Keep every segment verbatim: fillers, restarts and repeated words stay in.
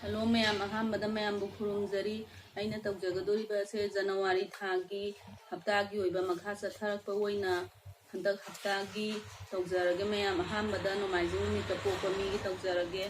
Hello ꯃꯌꯥꯝ, ꯑꯍꯥꯟꯕꯗ ꯃꯌꯥꯝꯕꯨ ꯈꯨꯔꯨꯝꯖꯔꯤ꯫ ꯑꯩꯅ ꯇꯧꯖꯒꯗꯧꯔꯤꯕ ꯑꯁꯦ ꯖꯅꯋꯥꯔꯤ ꯊꯥꯒꯤ ꯍꯞꯇꯥꯒꯤ ꯑꯣꯏꯕ ꯃꯈꯥ ꯆꯠꯊꯔꯛꯄ ꯑꯣꯏꯅ ꯍꯟꯗꯛ ꯍꯞꯇꯥꯒꯤ ꯇꯧꯖꯔꯒꯦ ꯃꯌꯥꯝ꯫ ꯑꯍꯥꯟꯕꯗ ꯅꯣꯡꯃꯥꯏꯖꯤꯡ ꯅꯨꯃꯤꯠꯇ ꯄꯣꯛꯄ ꯃꯤꯒꯤ ꯇꯧꯖꯔꯒꯦ꯫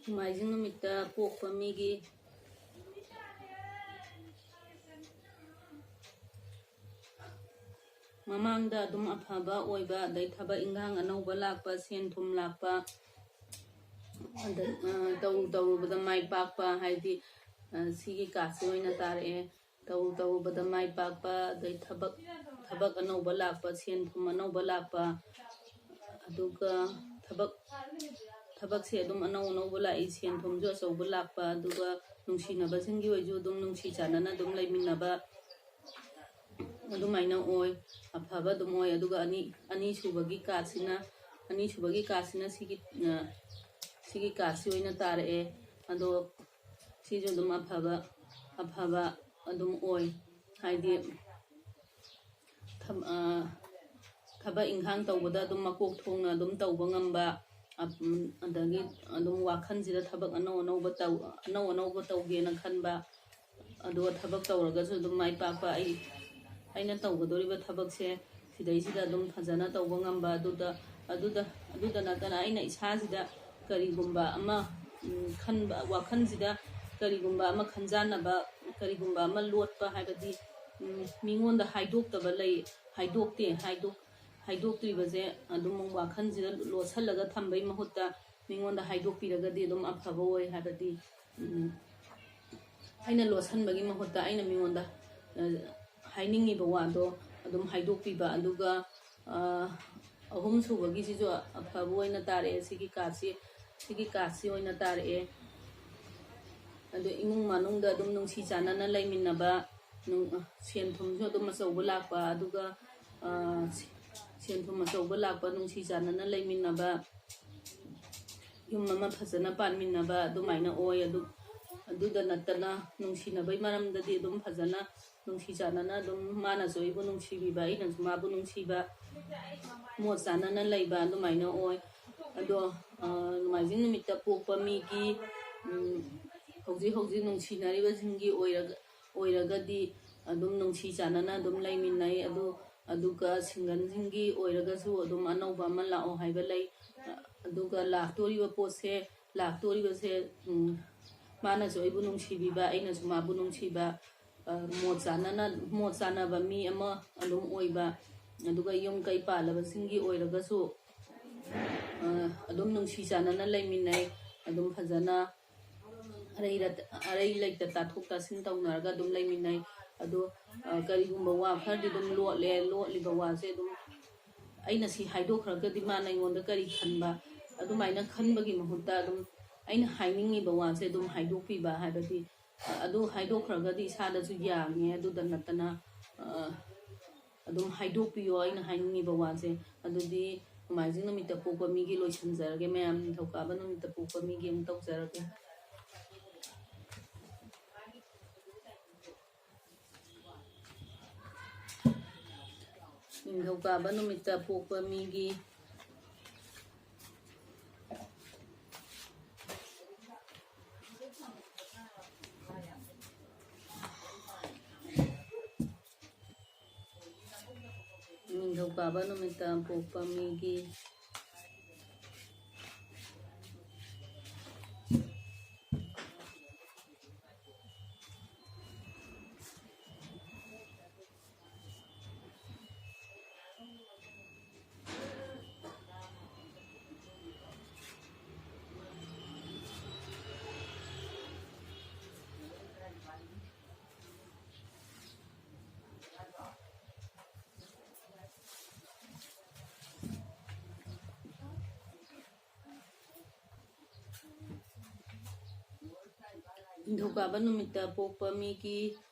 ꯅꯣꯡꯃꯥꯏꯖꯤꯡ ꯅꯨꯃꯤꯠꯇ ꯄꯣꯛꯄ ꯃꯤꯒꯤ ꯃꯃꯥꯡꯗ ꯑꯗꯨꯝ ꯑꯐꯕ ꯑꯣꯏꯕ, ꯑꯗꯩ ꯊꯕꯛ ꯏꯟꯈꯥꯡ ꯑꯅꯧꯕ ꯂꯥꯛꯄ, ꯁꯦꯟ ꯊꯨꯝ ꯂꯥꯛꯄ, ꯑꯗ, ꯑ, ꯇꯧꯔꯨ ꯇꯧꯔꯨꯕꯗ ꯃꯥꯏ ꯄꯥꯛꯄ, ꯍꯥꯏꯗꯤ, ꯑ, ꯁꯤꯒꯤ ꯀꯥꯔꯠꯁꯦ ꯑꯣꯏꯅ ꯇꯥꯔꯛꯑꯦ꯫ ꯇꯧꯔꯨ ꯇꯧꯔꯨꯕꯗ ꯃꯥꯏ ꯄꯥꯛꯄ, ꯑꯗꯩ ꯊꯕꯛ, ꯊꯕꯛ ꯑꯅꯧꯕ ꯂꯥꯛꯄ, ꯁꯦꯟ ꯊꯨꯝ ꯑꯅꯧꯕ ꯂꯥꯛꯄ, ꯑꯗꯨꯒ ꯊꯕꯛ, ꯊꯕꯛꯁꯦ ꯑꯗꯨꯝ ꯑꯅꯧ ꯑꯅꯧꯕ ꯂꯥꯛꯏ, ꯁꯦꯟ ꯊꯨꯝꯁꯨ ꯑꯆꯧꯕ ꯂꯥꯛꯄ, ꯑꯗꯨꯒ ꯅꯨꯡꯁꯤꯅꯕꯁꯤꯡꯒꯤ ꯑꯣꯏꯁꯨ ꯑꯗꯨꯝ ꯅꯨꯡꯁꯤ ꯆꯥꯟꯅꯅ ꯑꯗꯨꯝ ꯂꯩꯃꯤꯟꯅꯕ, ꯑꯗꯨꯃꯥꯏꯅ ꯑꯣꯏ, ꯑꯐꯕ ꯑꯗꯨꯝ ꯑꯣꯏ꯫ ꯑꯗꯨꯒ ꯑꯅꯤ, ꯑꯅꯤꯁꯨꯕꯒꯤ ꯀꯥꯔꯠꯁꯤꯅ, ꯑꯅꯤꯁꯨꯕꯒꯤ ꯀꯥꯔꯠꯁꯤꯅ ꯁꯤꯒꯤ, ꯑ, ꯁꯤꯒꯤ ꯀꯥꯔꯠꯁꯤ ꯑꯣꯏꯅ ꯇꯥꯔꯛꯑꯦ꯫ ꯑꯗꯣ ꯁꯤꯁꯨ ꯑꯗꯨꯝ ꯑꯐꯕ, ꯑꯐꯕ ꯑꯗꯨꯝ ꯑꯣꯏ꯫ ꯍꯥꯏꯗꯤ ꯊꯕ-, ꯑ, ꯊꯕꯛ ꯏꯟꯈꯥꯡ ꯇꯧꯕꯗ ꯑꯗꯨꯝ ꯃꯀꯣꯛ ꯊꯣꯡꯅ ꯑꯗꯨꯝ ꯇꯧꯕ ꯉꯝꯕ, ꯑ-, ꯎꯝ, ꯑꯗꯒꯤ ꯑꯗꯨꯝ ꯋꯥꯈꯜꯁꯤꯗ ꯊꯕꯛ ꯑꯅꯧ ꯑꯅꯧꯕ ꯇꯧ-, ꯑꯅꯧ ꯑꯅꯧꯕ ꯇꯧꯒꯦꯅ ꯈꯟꯕ, ꯑꯗꯨꯒ ꯊꯕꯛ ꯇꯧꯔꯒꯁꯨ ꯑꯗꯨꯝ ꯃꯥꯏ ꯄꯥꯛꯄ, ꯑꯩ, ꯑꯩꯅ ꯇꯧꯒꯗꯧꯔꯤꯕ ꯊꯕꯛꯁꯦ ꯁꯤꯗꯩꯁꯤꯗ ꯑꯗꯨꯝ ꯐꯖꯅ ꯇꯧꯕ ꯉꯝꯕ, ꯑꯗꯨꯗ, ꯑꯗꯨꯗ, ꯑꯗꯨꯗ ꯅꯠꯇꯅ ꯑꯩꯅ ꯏꯁꯥꯁꯤꯗ ꯀꯔꯤꯒꯨꯝꯕ ꯑꯃ, ꯎꯝ, ꯈꯟꯕ, ꯋꯥꯈꯜꯁꯤꯗ ꯀꯔꯤꯒꯨꯝꯕ ꯑꯃ ꯈꯟꯖꯥꯟꯅꯕ, ꯀꯔꯤꯒꯨꯝꯕ ꯑꯃ ꯂꯣꯠꯄ, ꯍꯥꯏꯕꯗꯤ, ꯎꯝ, ꯃꯤꯉꯣꯟꯗ ꯍꯥꯏꯗꯣꯛꯇꯕ ꯂꯩ, ꯍꯥꯏꯗꯣꯛꯇꯦ, ꯍꯥꯏꯗꯣꯛ-, ꯍꯥꯏꯗꯣꯛꯇ꯭ꯔꯤꯕꯁꯦ ꯑꯗꯨꯝ ꯋꯥꯈꯜꯁꯤꯗ ꯂꯣꯠꯁꯤꯜꯂꯒ ꯊꯝꯕꯩ ꯃꯍꯨꯠꯇ ꯃꯤꯉꯣꯟꯗ ꯍꯥꯏꯗꯣꯛꯄꯤꯔꯒꯗꯤ ꯑꯗꯨꯝ ꯑꯐꯕ ꯑꯣꯏ꯫ ꯍꯥꯏꯕꯗꯤ, ꯎꯝ, ꯑꯩꯅ ꯂꯣꯠꯁꯟꯕꯒꯤ ꯃꯍꯨꯠꯇ ꯑꯩꯅ ꯃꯤꯉꯣꯟꯗ, ꯑ, ꯍꯥꯏꯅꯤꯡꯉꯤꯕ ꯋꯥꯗꯣ ꯑꯗꯨꯝ ꯍꯥꯏꯗꯣꯛꯄꯤꯕ꯫ ꯑꯗꯨꯒ, ꯑ, ꯑꯍꯨꯝ ꯁꯨꯕꯒꯤꯁꯤꯁꯨ ꯑꯐꯕ ꯑꯣꯏꯅ ꯇꯥꯔꯛꯑꯦ꯫ ꯁꯤꯒꯤ ꯀꯥꯔꯠꯁꯤ, ꯁꯤꯒꯤ ꯀꯥꯔꯠꯁꯤ ꯑꯣꯏꯅ ꯇꯥꯔꯛꯑꯦ꯫ ꯑꯗꯣ ꯏꯃꯨꯡ ꯃꯅꯨꯡꯗ ꯑꯗꯨꯝ ꯅꯨꯡꯁꯤ ꯆꯥꯟꯅꯅ ꯂꯩꯃꯤꯟꯅꯕ, ꯅꯨꯡ-, ꯁꯦꯟ ꯊꯨꯝꯁꯨ ꯑꯗꯨꯝ ꯑꯆꯧꯕ ꯂꯥꯛꯄ, ꯑꯗꯨꯒ, ꯑ, ꯁꯦꯟ ꯊꯨꯝ ꯑꯆꯧꯕ ꯂꯥꯛꯄ, ꯅꯨꯡꯁꯤ ꯆꯥꯟꯅꯅ ꯂꯩꯃꯤꯟꯅꯕ, ꯌꯨꯝ ꯑꯃ ꯐꯖꯅ ꯄꯥꯟꯃꯤꯟꯅꯕ ꯑꯗꯨꯃꯥꯏꯅ ꯑꯣꯏ꯫ ꯑꯗꯨ, ꯑꯗꯨꯗ ꯅꯠꯇꯅ ꯅꯨꯡꯁꯤꯅꯕꯒꯤ ꯃꯔꯝꯗꯗꯤ ꯑꯗꯨꯝ ꯐꯖꯅ ꯅꯨꯡꯁꯤ ꯆꯥꯟꯅꯅ ꯑꯗꯨꯝ, ꯃꯥꯅꯁꯨ ꯑꯩꯕꯨ ꯅꯨꯡꯁꯤꯕꯤꯕ, ꯑꯩꯅꯁꯨ ꯃꯥꯕꯨ ꯅꯨꯡꯁꯤꯕ, ꯃꯣꯠ ꯆꯥꯟꯅꯅ ꯂꯩꯕ ꯑꯗꯨꯃꯥꯏꯅ ꯑꯣꯏ꯫ ꯑꯗꯣ, ꯑ, ꯅꯣꯡꯃꯥꯏꯖꯤꯡ ꯅꯨꯃꯤꯠꯇ ꯄꯣꯛꯄ ꯃꯤꯒꯤ, ꯎꯝ, ꯍꯧꯖꯤꯛ ꯍꯧꯖꯤꯛ ꯅꯨꯡꯁꯤꯅꯔꯤꯕꯁꯤꯡꯒꯤ ꯑꯣꯏꯔꯒ, ꯑꯣꯏꯔꯒꯗꯤ ꯑꯗꯨꯝ ꯅꯨꯡꯁꯤ ꯆꯥꯟꯅꯅ ꯑꯗꯨꯝ ꯂꯩꯃꯤꯟꯅꯩ꯫ ꯑꯗꯨ, ꯑꯗꯨꯒ ꯁꯤꯡꯒꯜꯁꯤꯡꯒꯤ ꯑꯣꯏꯔꯒꯁꯨ ꯑꯗꯨꯝ ꯑꯅꯧꯕ ꯑꯃ ꯂꯥꯛꯑꯣ ꯍꯥꯏꯕ ꯂꯩ꯫ ꯑꯗꯨꯒ ꯂꯥꯛꯇꯣꯔꯤꯕ ꯄꯣꯠꯁꯦ, ꯂꯥꯛꯇꯣꯔꯤꯕꯁꯦ, ꯎꯝ, ꯃꯥꯅꯁꯨ ꯑꯩꯕꯨ ꯅꯨꯡꯁꯤꯕꯤꯕ, ꯑꯩꯅꯁꯨ ꯃꯥꯕꯨ ꯅꯨꯡꯁꯤꯕ, ꯑ, ꯃꯣꯠ ꯆꯥꯟꯅꯅ, ꯃꯣꯠ ꯆꯥꯟꯅꯕ ꯃꯤ ꯑꯃ ꯑꯗꯨꯝ ꯑꯣꯏꯕ, ꯑꯗꯨꯒ ꯌꯨꯝ ꯀꯩ ꯄꯥꯜꯂꯕꯁꯤꯡꯒꯤ ꯑꯣꯏꯔꯒꯁꯨ, ꯑ, ꯑꯗꯨꯝ ꯅꯨꯡꯁꯤ ꯆꯥꯟꯅꯅ ꯂꯩꯃꯤꯟꯅꯩ꯫ ꯑꯗꯨꯝ ꯐꯖꯅ ꯑꯔꯩ ꯂꯩꯇ, ꯑꯔꯩ ꯂꯩꯇ ꯇꯥꯊꯣꯛ ꯇꯥꯁꯤꯟ ꯇꯧꯅꯔꯒ ꯑꯗꯨꯝ ꯂꯩꯃꯤꯟꯅꯩ꯫ ꯑꯗꯣ, ꯑ, ꯀꯔꯤꯒꯨꯝꯕ ꯋꯥ ꯈꯔꯗꯤ ꯑꯗꯨꯝ ꯂꯣꯠꯂꯦ꯫ ꯂꯣꯠꯂꯤꯕ ꯋꯥꯁꯦ ꯑꯗꯨꯝ, ꯑꯩꯅ ꯁꯤ ꯍꯥꯏꯗꯣꯛꯈ꯭ꯔꯒꯗꯤ ꯃꯥꯅ ꯑꯩꯉꯣꯟꯗ ꯀꯔꯤ ꯈꯟꯕ, ꯑꯗꯨꯃꯥꯏꯅ ꯈꯟꯕꯒꯤ ꯃꯍꯨꯠꯇ ꯑꯗꯨꯝ ꯑꯩꯅ ꯍꯥꯏꯅꯤꯡꯉꯤꯕ ꯋꯥꯁꯦ ꯑꯗꯨꯝ ꯍꯥꯏꯗꯣꯛꯄꯤꯕ꯫ ꯍꯥꯏꯕꯗꯤ, ꯑ, ꯑꯗꯨ ꯍꯥꯏꯗꯣꯛꯈ꯭ꯔꯒꯗꯤ ꯏꯁꯥꯗꯁꯨ ꯌꯥꯡꯉꯦ꯫ ꯑꯗꯨꯗ ꯅꯠꯇꯅ, ꯑ, ꯑꯗꯨꯝ ꯍꯥꯏꯗꯣꯛꯄꯤꯌꯣ ꯑꯩꯅ ꯍꯥꯏꯅꯤꯡꯉꯤꯕ ꯋꯥꯁꯦ꯫ ꯑꯗꯨꯗꯤ ꯅꯣꯡꯃꯥꯏꯖꯤꯡ ꯅꯨꯃꯤꯠꯇ ꯄꯣꯛꯄ ꯃꯤꯒꯤ ꯂꯣꯏꯁꯤꯟꯖꯔꯒꯦ ꯃꯌꯥꯝ, ꯅꯤꯡꯊꯧꯀꯥꯕ ꯅꯨꯃꯤꯠꯇ ꯄꯣꯛꯄ ꯃꯤꯒꯤ ꯑꯃꯨꯛ ꯇꯧꯖꯔꯒꯦ꯫ ꯅꯤꯡꯊꯧꯀꯥꯕ ꯅꯨꯃꯤꯠꯇ ꯄꯣꯛꯄ ꯃꯤꯒꯤ ꯅꯤꯡꯊꯧꯀꯥꯕ ꯅꯨꯃꯤꯠꯇ ꯄꯣꯛꯄ ꯃꯤꯒꯤ ꯅꯤꯡꯊꯧꯀꯥꯕ ꯅꯨꯃꯤꯠꯇ ꯄꯣꯛꯄ ꯃꯤꯒꯤ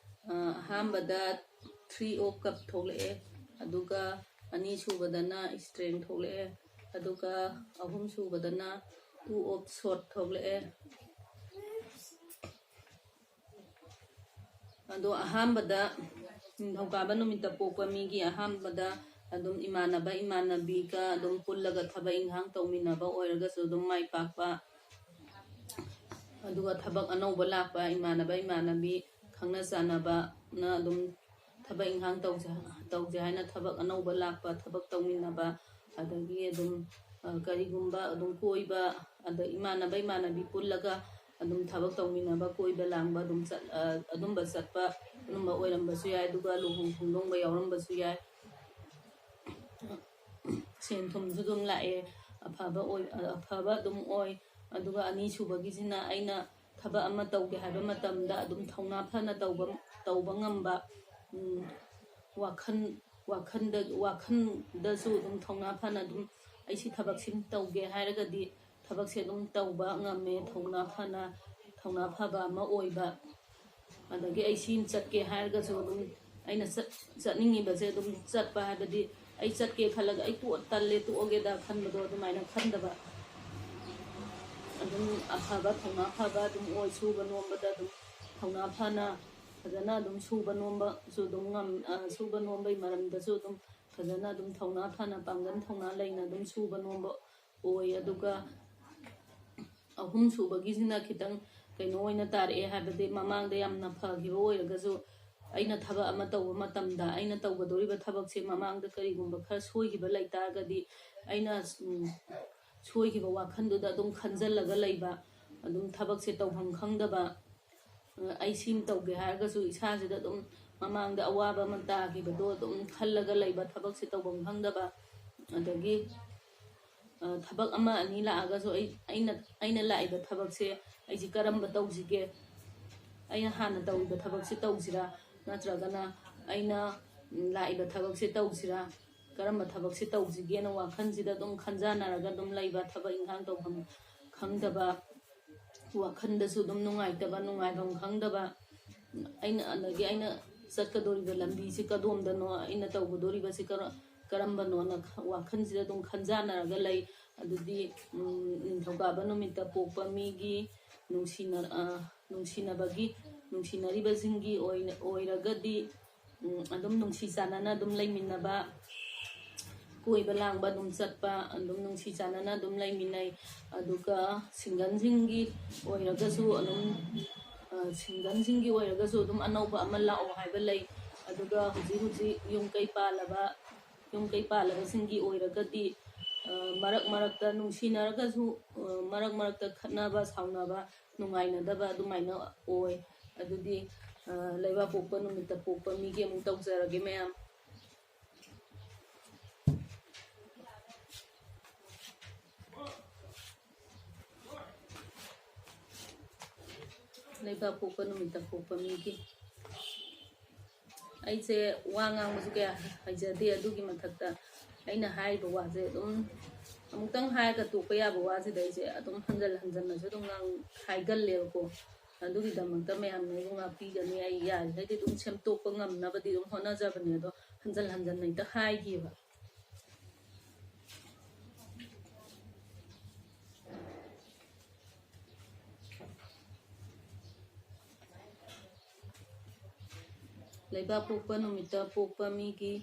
ꯑ, ꯑꯍꯥꯟꯕꯗ three of cup ꯊꯣꯛꯂꯛꯑꯦ, ꯑꯗꯨꯒ ꯑꯅꯤꯁꯨꯕꯗꯅ strength ꯊꯣꯛꯂꯛꯑꯦ, ꯑꯗꯨꯒ ꯑꯍꯨꯝꯁꯨꯕꯗꯅ two of swords ꯊꯣꯛꯂꯛꯑꯦ꯫ ꯑꯗꯣ ꯑꯍꯥꯟꯕꯗ ꯅꯤꯡꯊꯧꯀꯥꯕ ꯅꯨꯃꯤꯠꯇ ꯄꯣꯛꯄ ꯃꯤꯒꯤ ꯑꯍꯥꯟꯕꯗ ꯑꯗꯨꯝ ꯏꯃꯥꯟꯅꯕ ꯏꯃꯥꯟꯅꯕꯤꯒ ꯑꯗꯨꯝ ꯄꯨꯜꯂꯒ ꯊꯕꯛ ꯏꯟꯈꯥꯡ ꯇꯧꯃꯤꯟꯅꯕ ꯑꯣꯏꯔꯒꯁꯨ ꯑꯗꯨꯝ ꯃꯥꯏ ꯄꯥꯛꯄ, ꯑꯗꯨꯒ ꯊꯕꯛ ꯑꯅꯧꯕ ꯂꯥꯛꯄ ꯏꯃꯥꯟꯅꯕ ꯏꯃꯥꯟꯅꯕꯤ ꯈꯪꯅ ꯆꯥꯟꯅꯕꯅ ꯑꯗꯨꯝ ꯊꯕꯛ ꯏꯟꯈꯥꯡ ꯇꯧꯁꯦ ꯇꯧꯁꯦ ꯍꯥꯏꯅ ꯊꯕꯛ ꯑꯅꯧꯕ ꯂꯥꯛꯄ, ꯊꯕꯛ ꯇꯧꯃꯤꯟꯅꯕ, ꯑꯗꯒꯤ ꯑꯗꯨꯝ ꯑ, ꯀꯔꯤꯒꯨꯝꯕ ꯑꯗꯨꯝ ꯀꯣꯏꯕ, ꯑꯗ ꯏꯃꯥꯟꯅꯕ ꯏꯃꯥꯟꯅꯕꯤ ꯄꯨꯜꯂꯒ ꯑꯗꯨꯝ ꯊꯕꯛ ꯇꯧꯃꯤꯟꯅꯕ, ꯀꯣꯏꯕ ꯂꯥꯡꯕ ꯑꯗꯨꯝ ꯆꯠ ꯑ, ꯑꯗꯨꯝꯕ ꯆꯠꯄ ꯑꯗꯨꯝꯕ ꯑꯣꯏꯔꯝꯕꯁꯨ ꯌꯥꯏ꯫ ꯑꯗꯨꯒ ꯂꯨꯍꯣꯡ ꯈꯣꯡꯗꯣꯡꯕ ꯌꯥꯎꯔꯝꯕꯁꯨ ꯌꯥꯏ꯫ ꯁꯦꯟ ꯊꯨꯝꯁꯨ ꯑꯗꯨꯝ ꯂꯥꯛꯑꯦ, ꯑꯐꯕ ꯑꯣꯏ ꯑꯐꯕ ꯑꯗꯨꯝ ꯑꯣꯏ꯫ ꯑꯗꯨꯒ ꯑꯅꯤꯁꯨꯕꯒꯤꯁꯤꯅ ꯑꯩꯅ ꯊꯕꯛ ꯑꯃ ꯇꯧꯒꯦ ꯍꯥꯏꯕ ꯃꯇꯝꯗ ꯑꯗꯨꯝ ꯊꯧꯅꯥ ꯐꯅ ꯇꯧꯕ ꯇꯧꯕ ꯉꯝꯕ, ꯎꯝ, ꯋꯥꯈꯜ ꯋꯥꯈꯜꯗ ꯋꯥꯈꯜꯗꯁꯨ ꯑꯗꯨꯝ ꯊꯧꯅꯥ ꯐꯅ ꯑꯗꯨꯝ ꯑꯩ ꯁꯤ ꯊꯕꯛꯁꯤ ꯇꯧꯒꯦ ꯍꯥꯏꯔꯒꯗꯤ ꯊꯕꯛꯁꯦ ꯑꯗꯨꯝ ꯇꯧꯕ ꯉꯝꯃꯦ꯫ ꯊꯧꯅꯥ ꯐꯅ ꯊꯧꯅꯥ ꯐꯕ ꯑꯃ ꯑꯣꯏꯕ, ꯑꯗꯒꯤ ꯑꯩ ꯁꯤ ꯆꯠꯀꯦ ꯍꯥꯏꯔꯒꯁꯨ ꯑꯗꯨꯝ ꯑꯩꯅ ꯆꯠ ꯆꯠꯅꯤꯡꯉꯤꯕꯁꯦ ꯑꯗꯨꯝ ꯆꯠꯄ ꯍꯥꯏꯕꯗꯤ ꯑꯩ ꯆꯠꯀꯦ ꯈꯜꯂꯒ ꯑꯩ ꯇꯣꯛ ꯇꯜꯂꯦ ꯇꯣꯛꯑꯒꯦꯗ ꯈꯟꯕꯗꯣ ꯑꯗꯨꯃꯥꯏꯅ ꯈꯟꯗꯕ, ꯑꯗꯨꯝ ꯑꯐꯕ ꯊꯧꯅꯥ ꯐꯕ ꯑꯗꯨꯝ ꯑꯣꯏ꯫ ꯁꯨꯕ ꯅꯣꯝꯕꯗ ꯑꯗꯨꯝ ꯊꯧꯅꯥ ꯐꯅ ꯐꯖꯅ ꯑꯗꯨꯝ ꯁꯨꯕ ꯅꯣꯝꯕꯁꯨ ꯑꯗꯨꯝ ꯉꯝ ꯑ, ꯁꯨꯕ ꯅꯣꯝꯕꯒꯤ ꯃꯔꯝꯗꯁꯨ ꯑꯗꯨꯝ ꯐꯖꯅ ꯑꯗꯨꯝ ꯊꯧꯅꯥ ꯐꯅ ꯄꯥꯡꯒꯜ ꯊꯧꯅꯥ ꯂꯩꯅ ꯑꯗꯨꯝ ꯁꯨꯕ ꯅꯣꯝꯕ ꯑꯣꯏ꯫ ꯑꯗꯨꯒ ꯑꯍꯨꯝ ꯁꯨꯕꯒꯤꯁꯤꯅ ꯈꯤꯇꯪ ꯀꯩꯅꯣ ꯑꯣꯏꯅ ꯇꯥꯔꯛꯑꯦ, ꯍꯥꯏꯕꯗꯤ ꯃꯃꯥꯡꯗ ꯌꯥꯝꯅ ꯐꯈꯤꯕ ꯑꯣꯏꯔꯒꯁꯨ ꯑꯩꯅ ꯊꯕꯛ ꯑꯃ ꯇꯧꯕ ꯃꯇꯝꯗ ꯑꯩꯅ ꯇꯧꯒꯗꯧꯔꯤꯕ ꯊꯕꯛꯁꯦ ꯃꯃꯥꯡꯗ ꯀꯔꯤꯒꯨꯝꯕ ꯈꯔ ꯁꯣꯏꯈꯤꯕ ꯂꯩ ꯇꯥꯔꯒꯗꯤ ꯑꯩꯅ ꯎꯝ, ꯁꯣꯏꯈꯤꯕ ꯋꯥꯈꯜꯗꯨꯗ ꯑꯗꯨꯝ ꯈꯟꯖꯜꯂꯒ ꯂꯩꯕ, ꯑꯗꯨꯝ ꯊꯕꯛꯁꯦ ꯇꯧꯐꯝ ꯈꯪꯗꯕ, ꯑ, ꯑꯩ ꯁꯤꯃ ꯇꯧꯒꯦ ꯍꯥꯏꯔꯒꯁꯨ ꯏꯁꯥꯁꯤꯗ ꯑꯗꯨꯝ ꯃꯃꯥꯡꯗ ꯑꯋꯥꯕ ꯑꯃ ꯇꯥꯈꯤꯕꯗꯣ ꯑꯗꯨꯝ ꯈꯜꯂꯒ ꯂꯩꯕ, ꯊꯕꯛꯁꯦ ꯇꯧꯐꯝ ꯈꯪꯗꯕ, ꯑꯗꯒꯤ ꯑ, ꯊꯕꯛ ꯑꯃ ꯑꯅꯤ ꯂꯥꯛꯑꯒꯁꯨ ꯑꯩ ꯑꯩꯅ ꯑꯩꯅ ꯂꯥꯛꯏꯕ ꯊꯕꯛꯁꯦ ꯑꯩꯁꯤ ꯀꯔꯝꯕ ꯇꯧꯁꯤꯒꯦ? ꯑꯩꯅ ꯍꯥꯟꯅ ꯇꯧꯔꯤꯕ ꯊꯕꯛꯁꯤ ꯇꯧꯁꯤꯔꯥ, ꯅꯠꯇ꯭ꯔꯒꯅ ꯑꯩꯅ ꯎꯝ, ꯂꯥꯛꯏꯕ ꯊꯕꯛꯁꯦ ꯇꯧꯁꯤꯔꯥ, ꯀꯔꯝꯕ ꯊꯕꯛꯁꯦ ꯇꯧꯁꯤꯒꯦꯅ ꯋꯥꯈꯜꯁꯤꯗ ꯑꯗꯨꯝ ꯈꯟꯖꯥꯟꯅꯔꯒ ꯑꯗꯨꯝ ꯂꯩꯕ, ꯊꯕꯛ ꯏꯪꯈꯥꯡ ꯇꯧꯐꯝ ꯈꯪꯗꯕ, ꯋꯥꯈꯜꯗꯁꯨ ꯑꯗꯨꯝ ꯅꯨꯡꯉꯥꯏꯇꯕ, ꯅꯨꯡꯉꯥꯏꯐꯝ ꯈꯪꯗꯕ, ꯑꯩꯅ, ꯑꯗꯒꯤ ꯑꯩꯅ ꯆꯠꯀꯗꯧꯔꯤꯕ ꯂꯝꯕꯤꯁꯤ ꯀꯗꯣꯝꯗꯅꯣ, ꯑꯩꯅ ꯇꯧꯒꯗꯧꯔꯤꯕꯁꯤ ꯀꯔ-, ꯀꯔꯝꯕꯅꯣꯅ ꯈ-, ꯋꯥꯈꯜꯁꯤꯗ ꯑꯗꯨꯝ ꯈꯟꯖꯥꯟꯅꯔꯒ ꯂꯩ꯫ ꯑꯗꯨꯗꯤ, ꯎꯝ, ꯅꯤꯡꯊꯧꯀꯥꯕ ꯅꯨꯃꯤꯠꯇ ꯄꯣꯛꯄ ꯃꯤꯒꯤ ꯅꯨꯡꯁꯤꯅ-, ꯑ, ꯅꯨꯡꯁꯤꯅꯕꯒꯤ, ꯅꯨꯡꯁꯤꯅꯔꯤꯕꯁꯤꯡꯒꯤ ꯑꯣꯏꯅ, ꯑꯣꯏꯔꯒꯗꯤ, ꯎꯝ, ꯑꯗꯨꯝ ꯅꯨꯡꯁꯤ ꯆꯥꯟꯅꯅ ꯑꯗꯨꯝ ꯂꯩꯃꯤꯟꯅꯕ, ꯀꯣꯏꯕ ꯂꯥꯡꯕ ꯑꯗꯨꯝ ꯆꯠꯄ, ꯑꯗꯨꯝ ꯅꯨꯡꯁꯤ ꯆꯥꯟꯅꯅ ꯑꯗꯨꯝ ꯂꯩꯃꯤꯟꯅꯩ꯫ ꯑꯗꯨꯒ ꯁꯤꯡꯒꯜꯁꯤꯡꯒꯤ ꯑꯣꯏꯔꯒꯁꯨ ꯑꯗꯨꯝ, ꯑ, ꯁꯤꯡꯒꯜꯁꯤꯡꯒꯤ ꯑꯣꯏꯔꯒꯁꯨ ꯑꯗꯨꯝ ꯑꯅꯧꯕ ꯑꯃ ꯂꯥꯛꯑꯣ ꯍꯥꯏꯕ ꯂꯩ꯫ ꯑꯗꯨꯒ ꯍꯧꯖꯤꯛ ꯍꯧꯖꯤꯛ ꯌꯨꯝ ꯀꯩ ꯄꯥꯜꯂꯕ, ꯌꯨꯝ ꯀꯩ ꯄꯥꯜꯂꯕꯁꯤꯡꯒꯤ ꯑꯣꯏꯔꯒꯗꯤ, ꯑ, ꯃꯔꯛ ꯃꯔꯛꯇ ꯅꯨꯡꯁꯤꯅꯔꯒꯁꯨ, ꯑ, ꯃꯔꯛ ꯃꯔꯛꯇ ꯈꯠꯅꯕ, ꯁꯥꯎꯅꯕ, ꯅꯨꯡꯉꯥꯏꯅꯗꯕ ꯑꯗꯨꯃꯥꯏꯅ ꯑꯣꯏ꯫ ꯑꯗꯨꯗꯤ, ꯑ, ꯂꯩꯕꯥꯛꯄꯣꯛꯄ ꯅꯨꯃꯤꯠꯇ ꯄꯣꯛꯄ ꯃꯤꯒꯤ ꯑꯃꯨꯛ ꯇꯧꯖꯔꯒꯦ, ꯃꯌꯥꯝ꯫ ꯂꯩꯕꯥꯛ ꯄꯣꯛꯄ ꯅꯨꯃꯤꯠꯇ ꯄꯣꯛꯄ ꯃꯤꯒꯤ꯫ ꯑꯩꯁꯦ ꯋꯥ ꯉꯥꯡꯕꯁꯨ ꯀꯌꯥ ꯍꯩꯖꯗꯦ, ꯑꯗꯨꯒꯤ ꯃꯊꯛꯇ ꯑꯩꯅ ꯍꯥꯏꯔꯤꯕ ꯋꯥꯁꯦ ꯑꯗꯨꯝ ꯑꯃꯨꯛꯇꯪ ꯍꯥꯏꯔꯒ ꯇꯣꯛꯄ ꯌꯥꯕ ꯋꯥꯁꯤꯗ ꯑꯩꯁꯦ ꯑꯗꯨꯝ ꯍꯟꯖꯜ ꯍꯟꯖꯜꯅꯁꯨ ꯑꯗꯨꯝ ꯉꯥꯡ-, ꯍꯥꯏꯒꯜꯂꯦꯕꯀꯣ꯫ ꯑꯗꯨꯒꯤꯗꯃꯛꯇ ꯃꯌꯥꯝꯅ ꯑꯩꯕꯨ ꯉꯥꯛꯄꯤꯒꯅꯤ꯫ ꯑꯩ ꯌꯥꯔꯤꯈꯩꯗꯤ ꯑꯗꯨꯝ ꯁꯦꯝꯗꯣꯛꯄ ꯉꯝꯅꯕꯗꯤ ꯑꯗꯨꯝ ꯍꯣꯠꯅꯖꯕꯅꯦ, ꯑꯗꯣ ꯍꯟꯖꯜ ꯍꯟꯖꯜꯅ ꯍꯦꯛꯇ ꯍꯥꯏꯈꯤꯕ꯫ ꯂꯩꯕꯥꯛ ꯄꯣꯛꯄ ꯅꯨꯃꯤꯠꯇ ꯄꯣꯛꯄ ꯃꯤꯒꯤ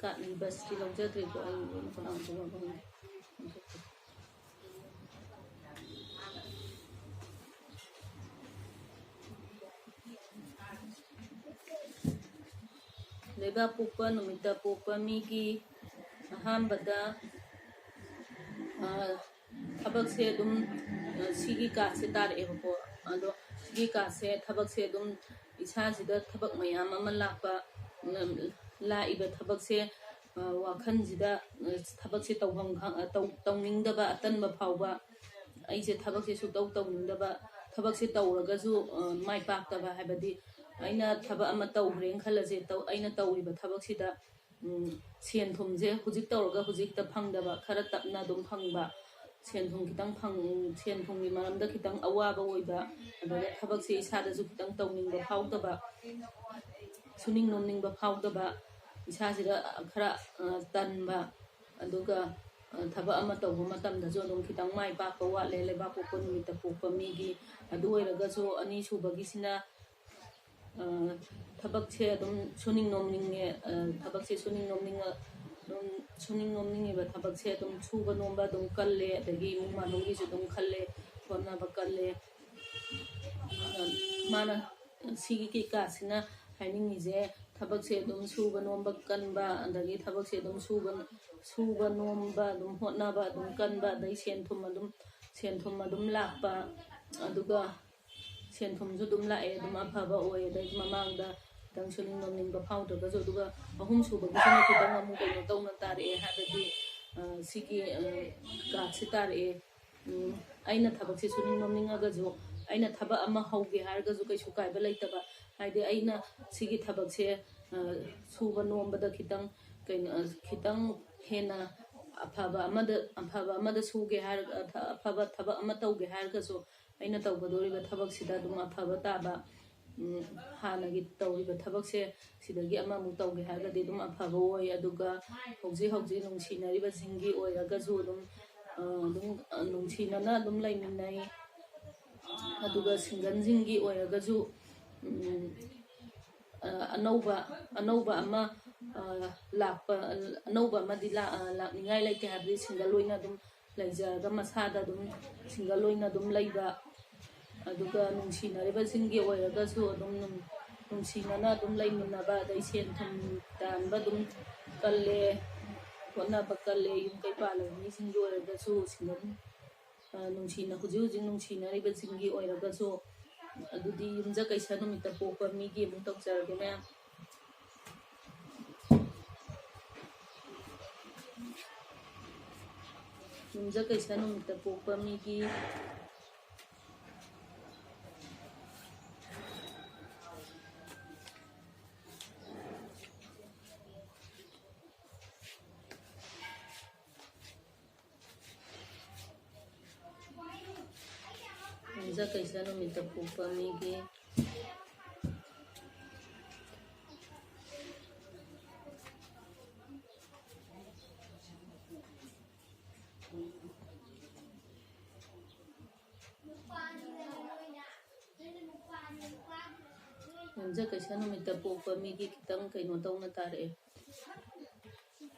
ꯀꯥꯠꯂꯤ ꯕꯁꯇꯤ ꯂꯧꯖꯗ꯭ꯔꯦꯀꯣ, ꯑꯩ ꯂꯣꯏꯅ ꯀꯅꯥ ꯀꯅꯥ ꯂꯧꯅꯤ? ꯂꯩꯕꯥꯛ ꯄꯣꯛꯄ ꯅꯨꯃꯤꯠꯇ ꯄꯣꯛꯄ ꯃꯤꯒꯤ ꯑꯍꯥꯟꯕꯗ, ꯑ, ꯊꯕꯛꯁꯦ ꯑꯗꯨꯝ, ꯑ, ꯁꯤꯒꯤ ꯀꯥꯔꯠꯁꯦ ꯇꯥꯔꯛꯑꯦꯕꯀꯣ꯫ ꯑꯗꯣ ꯁꯤꯒꯤ ꯀꯥꯔꯠꯁꯦ, ꯊꯕꯛꯁꯦ ꯑꯗꯨꯝ ꯏꯁꯥꯁꯤꯗ ꯊꯕꯛ ꯃꯌꯥꯝ ꯑꯃ ꯂꯥꯛꯄ, ꯎꯝ, ꯂꯥꯛꯏꯕ ꯊꯕꯛꯁꯦ, ꯑ, ꯋꯥꯈꯜꯁꯤꯗ, ꯑ, ꯊꯕꯛꯁꯦ ꯇꯧꯐꯝ ꯈꯪ-, ꯑ, ꯇꯧ-, ꯇꯧꯅꯤꯡꯗꯕ, ꯑꯇꯟꯕ ꯐꯥꯎꯕ, ꯑꯩꯁꯦ ꯊꯕꯛꯁꯦ ꯁꯨꯛꯇꯧ ꯇꯧꯅꯤꯡꯗꯕ, ꯊꯕꯛꯁꯦ ꯇꯧꯔꯒꯁꯨ, ꯑ, ꯃꯥꯏ ꯄꯥꯛꯇꯕ, ꯍꯥꯏꯕꯗꯤ ꯑꯩꯅ ꯊꯕꯛ ꯑꯃ ꯇꯧꯈ꯭ꯔꯦꯅ ꯈꯜꯂꯁꯦ, ꯇꯧ-, ꯑꯩꯅ ꯇꯧꯔꯤꯕ ꯊꯕꯛꯁꯤꯗ, ꯎꯝ, ꯁꯦꯟ ꯊꯨꯝꯁꯦ ꯍꯧꯖꯤꯛ ꯇꯧꯔꯒ ꯍꯧꯖꯤꯛꯇ ꯐꯪꯗꯕ, ꯈꯔ ꯇꯞꯅ ꯑꯗꯨꯝ ꯐꯪꯕ, ꯁꯦꯟ ꯊꯨꯝ ꯈꯤꯇꯪ ꯐꯪ ꯁꯦꯟ ꯊꯨꯝꯒꯤ ꯃꯔꯝꯗ ꯈꯤꯇꯪ ꯑꯋꯥꯕ ꯑꯣꯏꯕ, ꯑꯗꯨꯒ ꯊꯕꯛꯁꯦ ꯏꯁꯥꯗꯁꯨ ꯈꯤꯇꯪ ꯇꯧꯅꯤꯡꯕ ꯐꯥꯎꯗꯕ, ꯁꯨꯅꯤꯡ ꯅꯣꯝꯅꯤꯡꯕ ꯐꯥꯎꯗꯕ, ꯏꯁꯥꯁꯤꯗ ꯈꯔ ꯇꯟꯕ, ꯑꯗꯨꯒ ꯊꯕꯛ ꯑꯃ ꯇꯧꯕ ꯃꯇꯝꯗꯁꯨ ꯑꯗꯨꯝ ꯈꯤꯇꯪ ꯃꯥꯏ ꯄꯥꯛꯄ ꯋꯥꯠꯂꯦ ꯂꯩꯕꯥꯛꯄꯣꯛꯄ ꯅꯨꯃꯤꯠꯇ ꯄꯣꯛꯄ ꯃꯤꯒꯤ꯫ ꯑꯗꯨ ꯑꯣꯏꯔꯒꯁꯨ ꯑꯅꯤꯁꯨꯕꯒꯤꯁꯤꯅ ꯊꯕꯛꯁꯦ ꯑꯗꯨꯝ ꯁꯨꯅꯤꯡ ꯅꯣꯝꯅꯤꯡꯉꯦ꯫ ꯊꯕꯛꯁꯦ ꯁꯨꯅꯤꯡ ꯅꯣꯝꯅꯤꯡꯉ ꯑꯗꯨꯝ ꯁꯨꯅꯤꯡ ꯅꯣꯝꯅꯤꯡꯉꯤꯕ ꯊꯕꯛꯁꯦ ꯑꯗꯨꯝ ꯁꯨꯕ ꯅꯣꯝꯕ ꯑꯗꯨꯝ ꯀꯜꯂꯦ, ꯑꯗꯒꯤ ꯏꯃꯨꯡ ꯃꯅꯨꯡꯒꯤꯁꯨ ꯑꯗꯨꯝ ꯈꯜꯂꯦ, ꯍꯣꯠꯅꯕ ꯀꯜꯂꯦ꯫ ꯃꯥꯅ ꯁꯤꯒꯤ ꯀꯩꯀꯥꯁꯤꯅ ꯍꯥꯏꯅꯤꯡꯉꯤꯁꯦ, ꯊꯕꯛꯁꯦ ꯑꯗꯨꯝ ꯁꯨꯕ ꯅꯣꯝꯕ ꯀꯟꯕ, ꯑꯗꯒꯤ ꯊꯕꯛꯁꯦ ꯑꯗꯨꯝ ꯁꯨꯕ ꯁꯨꯕ ꯅꯣꯝꯕ, ꯑꯗꯨꯝ ꯍꯣꯠꯅꯕ ꯑꯗꯨꯝ ꯀꯟꯕ, ꯑꯗꯩ ꯁꯦꯟ ꯊꯨꯝ ꯑꯗꯨꯝ ꯁꯦꯟ ꯊꯨꯝ ꯑꯗꯨꯝ ꯂꯥꯛꯄ, ꯑꯗꯨꯒ ꯁꯦꯟ ꯊꯨꯝꯁꯨ ꯑꯗꯨꯝ ꯂꯥꯛꯑꯦ, ꯑꯗꯨꯝ ꯑꯐꯕ ꯑꯣꯏ꯫ ꯑꯗꯩ ꯃꯃꯥꯡꯗ ꯈꯤꯇꯪ ꯁꯨꯅꯤꯡ ꯅꯣꯝꯅꯤꯡꯕ ꯐꯥꯎꯗ꯭ꯔꯒꯁꯨ, ꯑꯗꯨꯒ ꯑꯍꯨꯝ ꯁꯨꯕꯒꯤꯁꯤꯅ ꯈꯤꯇꯪ ꯑꯃꯨꯛ ꯀꯩꯅꯣ ꯇꯧꯅ ꯇꯥꯔꯛꯑꯦ, ꯍꯥꯏꯕꯗꯤ ꯁꯤꯒꯤ ꯀꯥꯔꯠꯁꯦ ꯇꯥꯔꯛꯑꯦ꯫ ꯑꯩꯅ ꯊꯕꯛꯁꯦ ꯁꯨꯅꯤꯡ ꯅꯣꯝꯅꯤꯡꯉꯒꯁꯨ, ꯑꯩꯅ ꯊꯕꯛ ꯑꯃ ꯍꯧꯒꯦ ꯍꯥꯏꯔꯒꯁꯨ ꯀꯩꯁꯨ ꯀꯥꯏꯕ ꯂꯩꯇꯕ꯫ ꯍꯥꯏꯗꯤ ꯑꯩꯅ ꯁꯤꯒꯤ ꯊꯕꯛꯁꯦ ꯁꯨꯕ ꯅꯣꯝꯕꯗ ꯈꯤꯇꯪ ꯀꯩꯅꯣ, ꯈꯤꯇꯪ ꯍꯦꯟꯅ ꯑꯐꯕ ꯑꯃꯗ, ꯑꯐꯕ ꯑꯃꯗ ꯁꯨꯒꯦ ꯍꯥꯏꯔꯒ, ꯑꯐꯕ ꯊꯕꯛ ꯑꯃ ꯇꯧꯒꯦ ꯍꯥꯏꯔꯒꯁꯨ, ꯑꯩꯅ ꯇꯧꯒꯗꯧꯔꯤꯕ ꯊꯕꯛꯁꯤꯗ ꯑꯗꯨꯝ ꯑꯐꯕ ꯇꯥꯕ, ꯍꯥꯟꯅꯒꯤ ꯇꯧꯔꯤꯕ ꯊꯕꯛꯁꯦ ꯁꯤꯗꯒꯤ ꯑꯃꯃꯨꯛ ꯇꯧꯒꯦ ꯍꯥꯏꯔꯒꯗꯤ ꯑꯗꯨꯝ ꯑꯐꯕ ꯑꯣꯏ꯫ ꯑꯗꯨꯒ ꯍꯧꯖꯤꯛ ꯍꯧꯖꯤꯛ ꯅꯨꯡꯁꯤꯅꯔꯤꯕꯁꯤꯡꯒꯤ ꯑꯣꯏꯔꯒꯁꯨ ꯑꯗꯨꯝ ꯑꯗꯨꯝ ꯅꯨꯡꯁꯤꯅꯅ ꯑꯗꯨꯝ ꯂꯩꯃꯤꯟꯅꯩ꯫ ꯑꯗꯨꯒ ꯁꯤꯡꯒꯜꯁꯤꯡꯒꯤ ꯑꯣꯏꯔꯒꯁꯨ ꯑꯅꯧꯕ ꯑꯅꯧꯕ ꯑꯃ ꯂꯥꯛꯄ, ꯑꯅꯧꯕ ꯑꯃꯗꯤ ꯂꯥꯛꯅꯤꯡꯉꯥꯏ ꯂꯩꯇꯦ, ꯍꯥꯏꯕꯗꯤ ꯁꯤꯡꯒꯜ ꯑꯣꯏꯅ ꯑꯗꯨꯝ ꯂꯩꯖꯔꯒ ꯃꯁꯥꯗ ꯑꯗꯨꯝ ꯁꯤꯡꯒꯜ ꯑꯣꯏꯅ ꯑꯗꯨꯝ ꯂꯩꯕ꯫ ꯑꯗꯨꯒ ꯅꯨꯡꯁꯤꯅꯔꯤꯕꯁꯤꯡꯒꯤ ꯑꯣꯏꯔꯒꯁꯨ ꯑꯗꯨꯝ ꯅꯨꯡꯁꯤꯅꯅ ꯑꯗꯨꯝ ꯂꯩꯃꯤꯟꯅꯕ, ꯑꯗꯩ ꯁꯦꯟ ꯊꯨꯝ ꯇꯥꯟꯕ ꯑꯗꯨꯝ ꯀꯜꯂꯦ, ꯍꯣꯠꯅꯕ ꯀꯜꯂꯦ꯫ ꯌꯨꯝ ꯀꯩ ꯄꯥꯜꯂꯕ ꯃꯤꯁꯤꯡꯒꯤ ꯑꯣꯏꯔꯒꯁꯨ ꯁꯤꯡꯒꯜ ꯅꯨꯡꯁꯤꯅ ꯍꯧꯖꯤꯛ ꯍꯧꯖꯤꯛ ꯅꯨꯡꯁꯤꯅꯔꯤꯕꯁꯤꯡꯒꯤ ꯑꯣꯏꯔꯒꯁꯨ꯫ ꯑꯗꯨꯗꯤ ꯌꯨꯝꯖꯀꯩꯁ ꯅꯨꯃꯤꯠꯇ ꯄꯣꯛꯄ ꯃꯤꯒꯤ ꯑꯃꯨꯛ ꯇꯧꯖꯔꯒꯦ ꯃꯌꯥꯝ꯫ ꯌꯨꯝꯖꯀꯩꯁ ꯅꯨꯃꯤꯠꯇ ꯄꯣꯛꯄ ꯃꯤꯒꯤ ꯌꯨꯝꯖꯀꯩꯁ ꯅꯨꯃꯤꯠꯇ ꯄꯣꯛꯄ ꯃꯤꯒꯤ ꯌꯨꯝꯖꯀꯩꯁ ꯅꯨꯃꯤꯠꯇ ꯄꯣꯛꯄ ꯃꯤꯒꯤ ꯈꯤꯇꯪ ꯀꯩꯅꯣ ꯇꯧꯅ ꯇꯥꯔꯛꯑꯦ꯫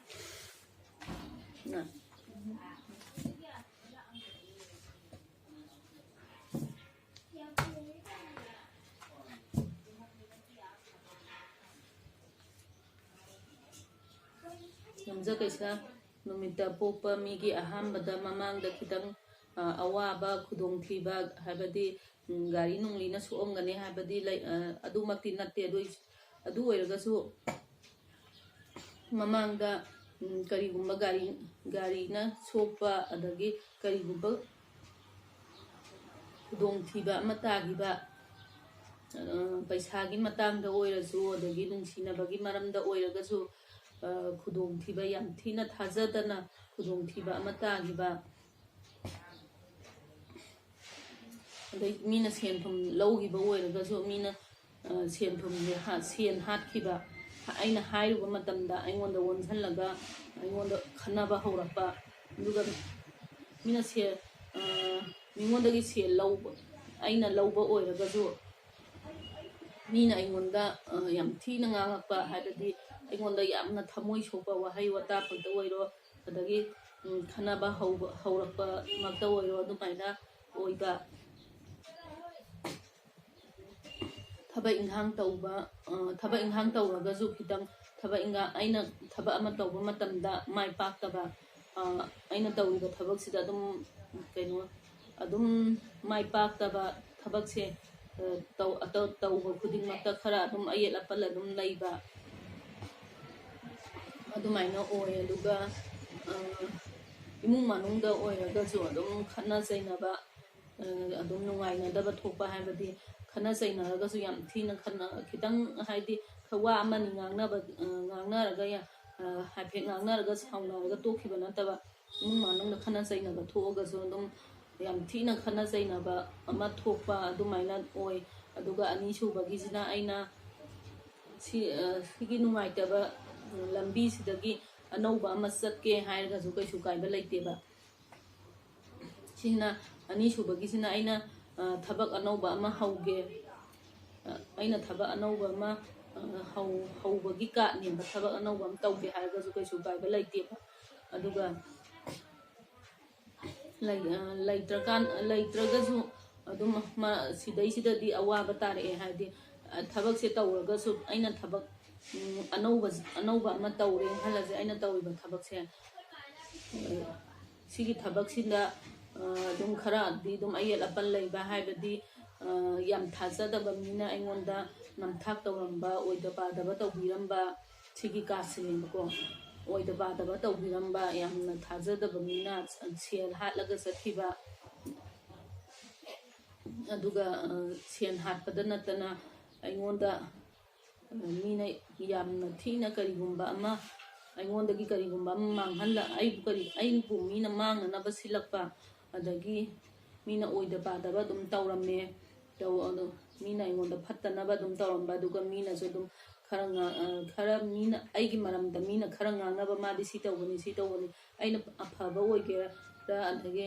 ꯅ꯫ ꯌꯨꯝꯖꯀꯩꯁ ꯅꯨꯃꯤꯠꯇ ꯄꯣꯛꯄ ꯃꯤꯒꯤ ꯑꯍꯥꯟꯕꯗ ꯃꯃꯥꯡꯗ ꯈꯤꯇꯪ, ꯑ, ꯑꯋꯥꯕ, ꯈꯨꯗꯣꯡꯊꯤꯕ, ꯍꯥꯏꯕꯗꯤ, ꯎꯝ, ꯒꯥꯔꯤ ꯅꯨꯡꯂꯤꯅ ꯁꯣꯛꯑꯝꯒꯅꯤ ꯍꯥꯏꯕꯗꯤ ꯂꯩ-, ꯑ, ꯑꯗꯨꯃꯛꯇꯤ ꯅꯠꯇꯦ꯫ ꯑꯗꯨ ꯑꯣꯏ-, ꯑꯗꯨ ꯑꯣꯏꯔꯒꯁꯨ ꯃꯃꯥꯡꯗ, ꯎꯝ, ꯀꯔꯤꯒꯨꯝꯕ ꯒꯥꯔꯤ, ꯒꯥꯔꯤꯅ ꯁꯣꯛꯄ, ꯑꯗꯒꯤ ꯀꯔꯤꯒꯨꯝꯕ ꯈꯨꯗꯣꯡꯊꯤꯕ ꯑꯃ ꯇꯥꯈꯤꯕ, ꯑ, ꯄꯩꯁꯥꯒꯤ ꯃꯇꯥꯡꯗ ꯑꯣꯏꯔꯁꯨ, ꯑꯗꯒꯤ ꯅꯨꯡꯁꯤꯅꯕꯒꯤ ꯃꯔꯝꯗ ꯑꯣꯏꯔꯒꯁꯨ, ꯑ, ꯈꯨꯗꯣꯡꯊꯤꯕ ꯌꯥꯝ ꯊꯤꯅ ꯊꯥꯖꯗꯅ ꯈꯨꯗꯣꯡꯊꯤꯕ ꯑꯃ ꯇꯥꯈꯤꯕ, ꯑꯗꯩ ꯃꯤꯅ ꯁꯦꯟ ꯊꯨꯝ ꯂꯧꯈꯤꯕ ꯑꯣꯏꯔꯒꯁꯨ, ꯃꯤꯅ, ꯑ, ꯁꯦꯟ ꯊꯨꯝꯁꯦ ꯍꯥ-, ꯁꯦꯟ ꯍꯥꯠꯈꯤꯕ, ꯑꯩꯅ ꯍꯥꯏꯔꯨꯕ ꯃꯇꯝꯗ ꯑꯩꯉꯣꯟꯗ ꯑꯣꯟꯁꯤꯜꯂꯒ ꯑꯩꯉꯣꯟꯗ ꯈꯠꯅꯕ ꯍꯧꯔꯛꯄ, ꯑꯗꯨꯒ ꯃꯤꯅ ꯁꯦꯜ, ꯑ, ꯃꯤꯉꯣꯟꯗꯒꯤ ꯁꯦꯜ ꯂꯧꯕ, ꯑꯩꯅ ꯂꯧꯕ ꯑꯣꯏꯔꯒꯁꯨ ꯃꯤꯅ ꯑꯩꯉꯣꯟꯗ, ꯑ, ꯌꯥꯝ ꯊꯤꯅ ꯉꯥꯡꯉꯛꯄ, ꯍꯥꯏꯕꯗꯤ ꯑꯩꯉꯣꯟꯗ ꯌꯥꯝꯅ ꯊꯃꯣꯏ ꯁꯣꯛꯄ ꯋꯥꯍꯩ ꯋꯥꯇꯥ ꯈꯛꯇ ꯑꯣꯏꯔꯣ, ꯑꯗꯒꯤ, ꯎꯝ, ꯈꯠꯅꯕ ꯍꯧꯕ, ꯍꯧꯔꯛꯄꯃꯛꯇ ꯑꯣꯏꯔꯣ, ꯑꯗꯨꯃꯥꯏꯅ ꯑꯣꯏꯕ꯫ ꯊꯕꯛ ꯏꯪꯈꯥꯡ ꯇꯧꯕ, ꯑ, ꯊꯕꯛ ꯏꯪꯈꯥꯡ ꯇꯧꯔꯒꯁꯨ ꯈꯤꯇꯪ ꯊꯕꯛ ꯏꯪꯈꯥꯡ, ꯑꯩꯅ ꯊꯕꯛ ꯑꯃ ꯇꯧꯕ ꯃꯇꯝꯗ ꯃꯥꯏ ꯄꯥꯛꯇꯕ, ꯑ, ꯑꯩꯅ ꯇꯧꯔꯤꯕ ꯊꯕꯛꯁꯤꯗ ꯑꯗꯨꯝ, ꯀꯩꯅꯣ, ꯑꯗꯨꯝ ꯃꯥꯏ ꯄꯥꯛꯇꯕ ꯊꯕꯛꯁꯦ, ꯑ, ꯇꯧ-, ꯑꯇꯧ-, ꯇꯧꯕ ꯈꯨꯗꯤꯡꯃꯛꯇ ꯈꯔ ꯑꯗꯨꯝ ꯑꯌꯦꯠ ꯑꯄꯟ ꯑꯗꯨꯝ ꯂꯩꯕ, ꯑꯗꯨꯃꯥꯏꯅ ꯑꯣꯏ꯫ ꯑꯗꯨꯒ, ꯑ, ꯏꯃꯨꯡ ꯃꯅꯨꯡꯗ ꯑꯣꯏꯔꯒꯁꯨ ꯑꯗꯨꯝ ꯈꯠꯅ ꯆꯩꯅꯕ, ꯑ, ꯑꯗꯨꯝ ꯅꯨꯡꯉꯥꯏꯅꯗꯕ ꯊꯣꯛꯄ, ꯍꯥꯏꯕꯗꯤ ꯈꯠꯅ ꯆꯩꯅꯔꯒꯁꯨ ꯌꯥꯝ ꯊꯤꯅ ꯈꯠꯅ-, ꯈꯤꯇꯪ, ꯍꯥꯏꯗꯤ, ꯋꯥ ꯑꯃꯅꯤ ꯉꯥꯡꯅꯕ, ꯑ, ꯉꯥꯡꯅꯔꯒ ꯌꯥ-, ꯑ, ꯍꯥꯏꯐꯦꯠ ꯉꯥꯡꯅꯔꯒ ꯁꯥꯎꯅꯔꯒ ꯇꯣꯛꯈꯤꯕ ꯅꯠꯇꯕ, ꯏꯃꯨꯡ ꯃꯅꯨꯡꯗ ꯈꯠꯅ ꯆꯩꯅꯕ ꯊꯣꯛꯑꯒꯁꯨ ꯑꯗꯨꯝ ꯌꯥꯝ ꯊꯤꯅ ꯈꯠꯅ ꯆꯩꯅꯕ ꯑꯃ ꯊꯣꯛꯄ ꯑꯗꯨꯃꯥꯏꯅ ꯑꯣꯏ꯫ ꯑꯗꯨꯒ ꯑꯅꯤꯁꯨꯕꯒꯤꯁꯤꯅ ꯑꯩꯅ ꯁꯤ, ꯑ, ꯁꯤꯒꯤ ꯅꯨꯡꯉꯥꯏꯇꯕ ꯂꯝꯕꯤꯁꯤꯗꯒꯤ ꯑꯅꯧꯕ ꯑꯃ ꯆꯠꯀꯦ ꯍꯥꯏꯔꯒꯁꯨ ꯀꯩꯁꯨ ꯀꯥꯏꯕ ꯂꯩꯇꯦꯕ꯫ ꯁꯤꯅ, ꯑꯅꯤꯁꯨꯕꯒꯤꯁꯤꯅ ꯑꯩꯅ, ꯑ, ꯊꯕꯛ ꯑꯅꯧꯕ ꯑꯃ ꯍꯧꯒꯦ, ꯑ, ꯑꯩꯅ ꯊꯕꯛ ꯑꯅꯧꯕ ꯑꯃ, ꯑ, ꯍꯧ-, ꯍꯧꯕꯒꯤ ꯀꯥꯔꯠꯅꯦꯕ꯫ ꯊꯕꯛ ꯑꯅꯧꯕ ꯑꯃ ꯇꯧꯒꯦ ꯍꯥꯏꯔꯒꯁꯨ ꯀꯩꯁꯨ ꯀꯥꯏꯕ ꯂꯩꯇꯦꯕ꯫ ꯑꯗꯨꯒ ꯂꯩ-, ꯑ, ꯂꯩꯇ꯭ꯔꯀꯥꯟ, ꯂꯩꯇ꯭ꯔꯒꯁꯨ ꯑꯗꯨꯝ ꯃ-, ꯁꯤꯗꯩꯁꯤꯗꯗꯤ ꯑꯋꯥꯕ ꯇꯥꯔꯛꯑꯦ꯫ ꯍꯥꯏꯗꯤ, ꯑ, ꯊꯕꯛꯁꯦ ꯇꯧꯔꯒꯁꯨ ꯑꯩꯅ ꯊꯕꯛ, ꯎꯝ, ꯑꯅꯧꯕ, ꯑꯅꯧꯕ ꯑꯃ ꯇꯧꯔꯦ ꯈꯜꯂꯁꯦ, ꯑꯩꯅ ꯇꯧꯔꯤꯕ ꯊꯕꯛꯁꯦ, ꯑ, ꯁꯤꯒꯤ ꯊꯕꯛꯁꯤꯗ, ꯑ, ꯑꯗꯨꯝ ꯈꯔꯗꯤ ꯑꯗꯨꯝ ꯑꯌꯦꯠ ꯑꯄꯟ ꯂꯩꯕ, ꯍꯥꯏꯕꯗꯤ, ꯑ, ꯌꯥꯝ ꯊꯥꯖꯗꯕ ꯃꯤꯅ ꯑꯩꯉꯣꯟꯗ ꯅꯝꯊꯥꯛ ꯇꯧꯔꯝꯕ, ꯑꯣꯏꯗ ꯄꯥꯗꯕ ꯇꯧꯕꯤꯔꯝꯕ, ꯁꯤꯒꯤ ꯀꯥꯔꯠꯁꯤꯅꯦꯕꯀꯣ꯫ ꯑꯣꯏꯗ ꯄꯥꯗꯕ ꯇꯧꯕꯤꯔꯝꯕ, ꯌꯥꯝꯅ ꯊꯥꯖꯗꯕ ꯃꯤꯅ ꯁꯦꯜ ꯍꯥꯠꯂꯒ ꯆꯠꯈꯤꯕ, ꯑꯗꯨꯒ, ꯑ, ꯁꯦꯟ ꯍꯥꯠꯄꯗ ꯅꯠꯇꯅ ꯑꯩꯉꯣꯟꯗ, ꯑ, ꯃꯤꯅ ꯌꯥꯝꯅ ꯊꯤꯅ ꯀꯔꯤꯒꯨꯝꯕ ꯑꯃ, ꯑꯩꯉꯣꯟꯗꯒꯤ ꯀꯔꯤꯒꯨꯝꯕ ꯑꯃ ꯃꯥꯡꯍꯜꯂ-, ꯑꯩꯕꯨ ꯀꯔꯤ, ꯑꯩꯕꯨ ꯃꯤꯅ ꯃꯥꯡꯅꯅꯕ ꯁꯤꯜꯂꯛꯄ, ꯑꯗꯒꯤ ꯃꯤꯅ ꯑꯣꯏꯗ ꯄꯥꯗꯕ ꯑꯗꯨꯝ ꯇꯧꯔꯝꯃꯦ꯫ ꯇꯧ-, ꯑꯗꯣ ꯃꯤꯅ ꯑꯩꯉꯣꯟꯗ ꯐꯠꯇꯅꯕ ꯑꯗꯨꯝ ꯇꯧꯔꯝꯕ, ꯑꯗꯨꯒ ꯃꯤꯅꯁꯨ ꯑꯗꯨꯝ ꯈꯔ ꯉꯥꯡ-, ꯑ, ꯈꯔ ꯃꯤꯅ, ꯑꯩꯒꯤ ꯃꯔꯝꯗ ꯃꯤꯅ ꯈꯔ ꯉꯥꯡꯅꯕ, "ꯃꯥꯗꯤ ꯁꯤ ꯇꯧꯕꯅꯤ, ꯁꯤ ꯇꯧꯕꯅꯤ", ꯑꯩꯅ ꯑꯐꯕ ꯑꯣꯏꯒꯦꯔꯥ, ꯑꯗꯒꯤ